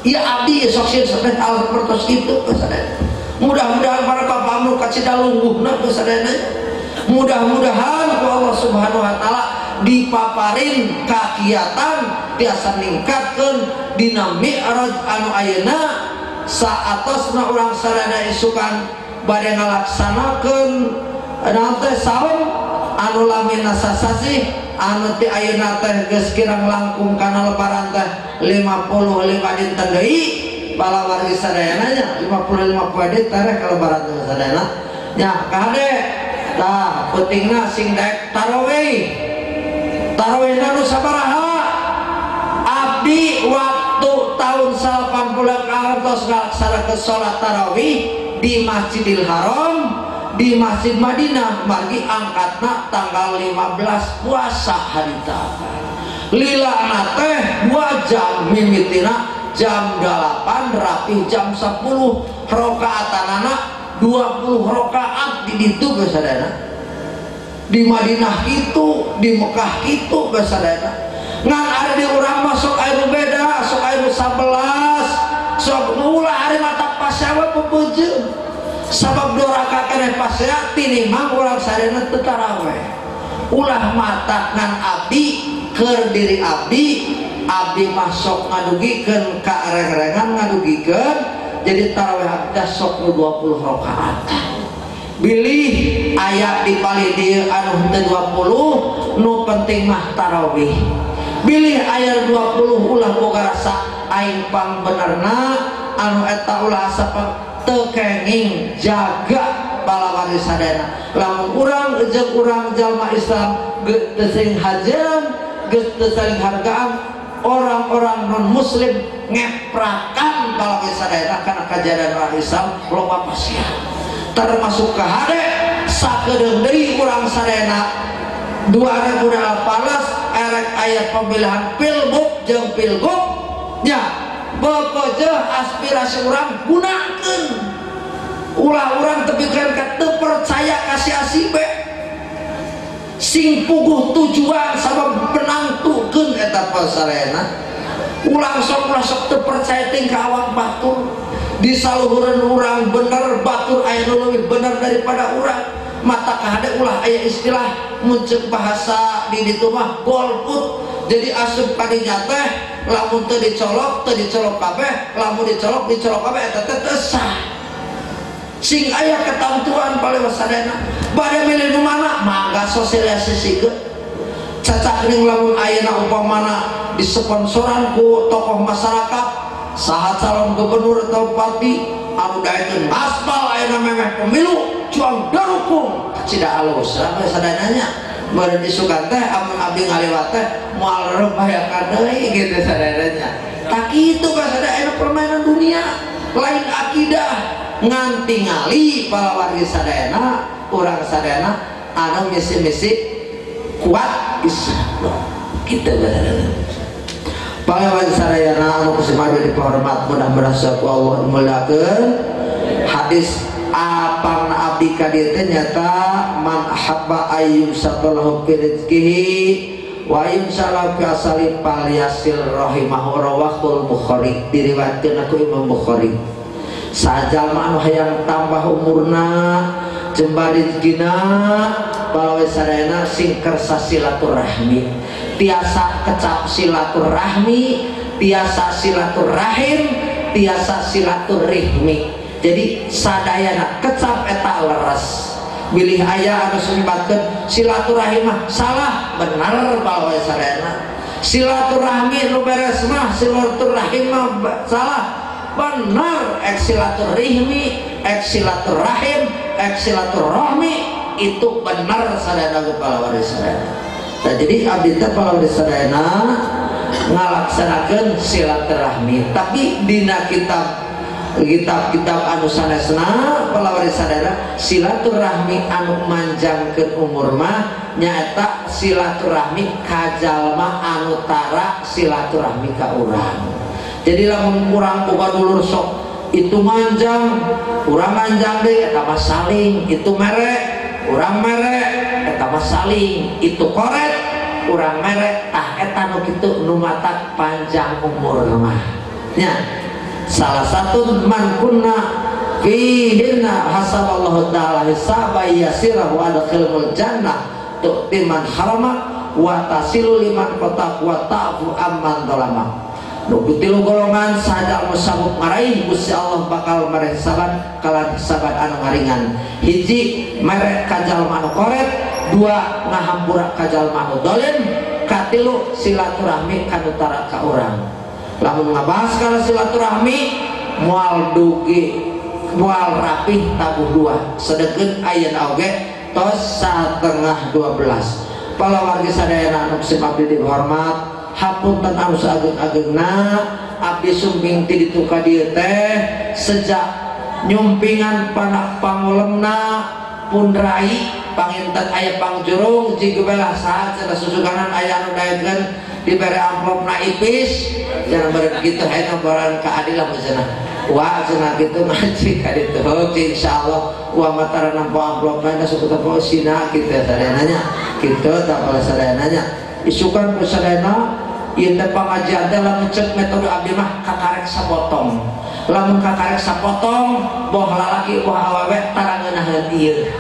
Speaker 2: Ieu abdi sok sieun sampe hal sapertos kitu sadayana. Mudah-mudahan para bapak kacida lungguhna sadayana. Mudah-mudahan ku Allah Subhanahu wa taala dipaparin kakiatan tiasa ningkatkeun dina mi'raj anu ayeuna saatosna urang sadayana isukan bade ngalaksanakeun naon teh saum anu lamina sasasih anu ti ayeuna teh geus kirang langkung kana lebaran teh 55 dinten deui bala wargi sadayana nya 55 poe deui tareh ka lebaran teh sadayana nya kahade tah pentingna sing daek tarawih. Tarawihna nu sabaraha? Abdi waktu tahun 80 atos ngalaksanakeun salat tarawih di Masjidil Haram di Masjid Madinah margi angkatna tanggal 15 puasa harita. Lilana teh 2 jam mimitina jam 8 rapih jam 10 rokaatanana 20 rokaat di ditu sadayana. Di Madinah kitu, di Mekah kitu sadayana. Ngan ari di urang mah sok aya nu beda, sok aya nu 11, sok ulah ari mata pasewa pepejeun. Sabab doraka keneh pasea tinimang urang sadayana teu taraweh. Ulah mata ngan abdi keur diri abdi, abdi mah sok ngadugikeun ka reng-rengan ngadugikeun jadi taraweh abdi sok nu 20 rakaat. Bilih aya di palih dieu anu henteu 20 nu penting mah tarawih. Bilih aya 20 ulah boga rasa aing pang benerna anu eta ulah asa pang teu kenging jaga balawari sadayana. Lamun urang jeung urang jalma Islam geus teu saling hajeun, geus teu saling hargaan, orang-orang non muslim ngeprakan balawari sadayana kana kajadian orang Islam loba pasihan. Termasuk kahade sakedeung deui urang sadayana 2018 erek aya pemilihan pilgub jeung pilgub nya bepeujeuh aspirasi urang gunakeun. Ulah urang tepikeun ka teu percaya ka si A si B. Sing puguh tujuan sabab penangtukeun eta pasarena. Ulah sok teu percaya ting ka awak batur. Di saluhureun urang bener batur aya nu leuwih bener daripada urang. Mata kahade ulah aya istilah mun ceuk bahasa di ditu mah golput. Jadi asup kadinya teh lamun teu dicolok kabeh, lamun dicolok dicolok kabeh eta teh teu sah. Sing aya ketentuan paling sadayana. Bade milih nu mana mangga sosialisasikeun. Cacak ning lamun ayeuna umpamana disponsoran ku tokoh masyarakat saha calon gubernur atau bupati anu daekeun aspal ayeuna memeh pemilu cuang darukung cida alus sampe sadayananya meureun isukan teh amun abdi ngaliwat teh moal rebayakan deui gitu sadayananya. Tak kitu sadayana permainan dunia lain akidah ngan tingali palawargi sadayana urang sadayana anu misi-misi kuat Islam kita sadayana. Palawargi sadayana anu kusimadu dipahormat mudah-mudahan ku Allah muliakeun. Hadis apang abdi ka dieu teh nyata man ahabba ayyum satalahu fi rizqihi wa ayyum salahu fi asali falyasil rahimahu rawahul Bukhari, diriwayatkeun ku Imam Bukhari. Sajalma anu hayang tambah umurna jembar rezekina balawe sadayana sing kersa silaturahmi, tiasa kecap silaturahmi, tiasa silaturahim, tiasa silaturahmi. Jadi sadayana kecap eta leres. Bilih aya anu sumbatkeun silaturahim mah salah bener balawe sadayana. Silaturahmi nu beres mah silaturahim mah salah benar. Ek silaturahmi, ek silaturahim, ek silaturahmi itu benar sadayana palawari sadayana. Nah, jadi abdi teh palawari sadayana ngalaksanakeun silaturahmi, tapi dina kitab kitab-kitab anu sanesna palawari sadara silaturahmi anu manjangkeun umur mah nyaeta silaturahmi ka jalma anu tara silaturahmi ka urang. Jadi lamun urang boga dulur sok itu manjang, urang manjang deui eta mah saling, itu mere, urang mere eta mah saling, itu koret, urang mere tah eta nu kitu nu matak panjang umur mah. Nya salah satu man kunna fihinna hasaballahu ta'ala hisaba yasira wa adkhilul jannah tu'ti man harama wa tasilu liman qata wa ta'fu amman zalama. Nu tilu golongan saja anu sabuk maraih Gusti Allah bakal mere hisaban kalan hisaban anu ngaringan. Hiji mere ka jalma anu koret, dua ngahampura ka jalma anu dolim, katilu silaturahmi ka nu tara ka urang. Lamun ngabahas kana silaturahmi moal dugi moal rapih tabuh dua sedekeun ayeuna oge tos 11:30. Palawargi sadayana anu sim abdi dihormat, hapunten anu saageng-agengna abdi sumping ti ditu ka dieu teh sejak nyumpingan panak pangulemna pun rai panginten aya pangjurung jig belah saha cenah susuganan aya anu daekeun dibere amplopna ipis jangan bere kitu hayang barang keadilan cenah wah cenah kitu ngaji ka ditu insyaallah wa matara nampo amplopna suku tempo sina kitu sadayana kitu tah sadayana isukan ku sadayana ieu teh pangajian teh lamun cek metode abdi mah kakarek sapotong lamun kakarek sapotong boh lalaki boh awewe tara ngeunaheun ieu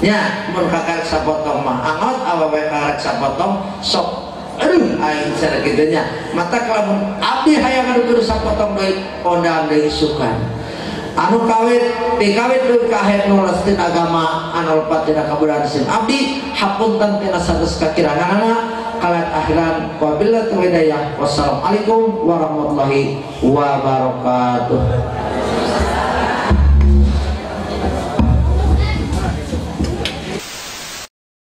Speaker 2: nya mun kakarek sapotong mah angot awewe kakarek sapotong sok aduh aing cenah kitu nya mata lamun abdi hayang anu sapotong deui ondang deui isukan anu kawit dikawit deui ka akhir nu lestin agama anu lepat tina kabudayaan sim abdi hapunten tina sanes kakiranganana kalat akhiran wabillahi taufiq hidayah. Wassalamualaikum warahmatullahi wabarakatuh.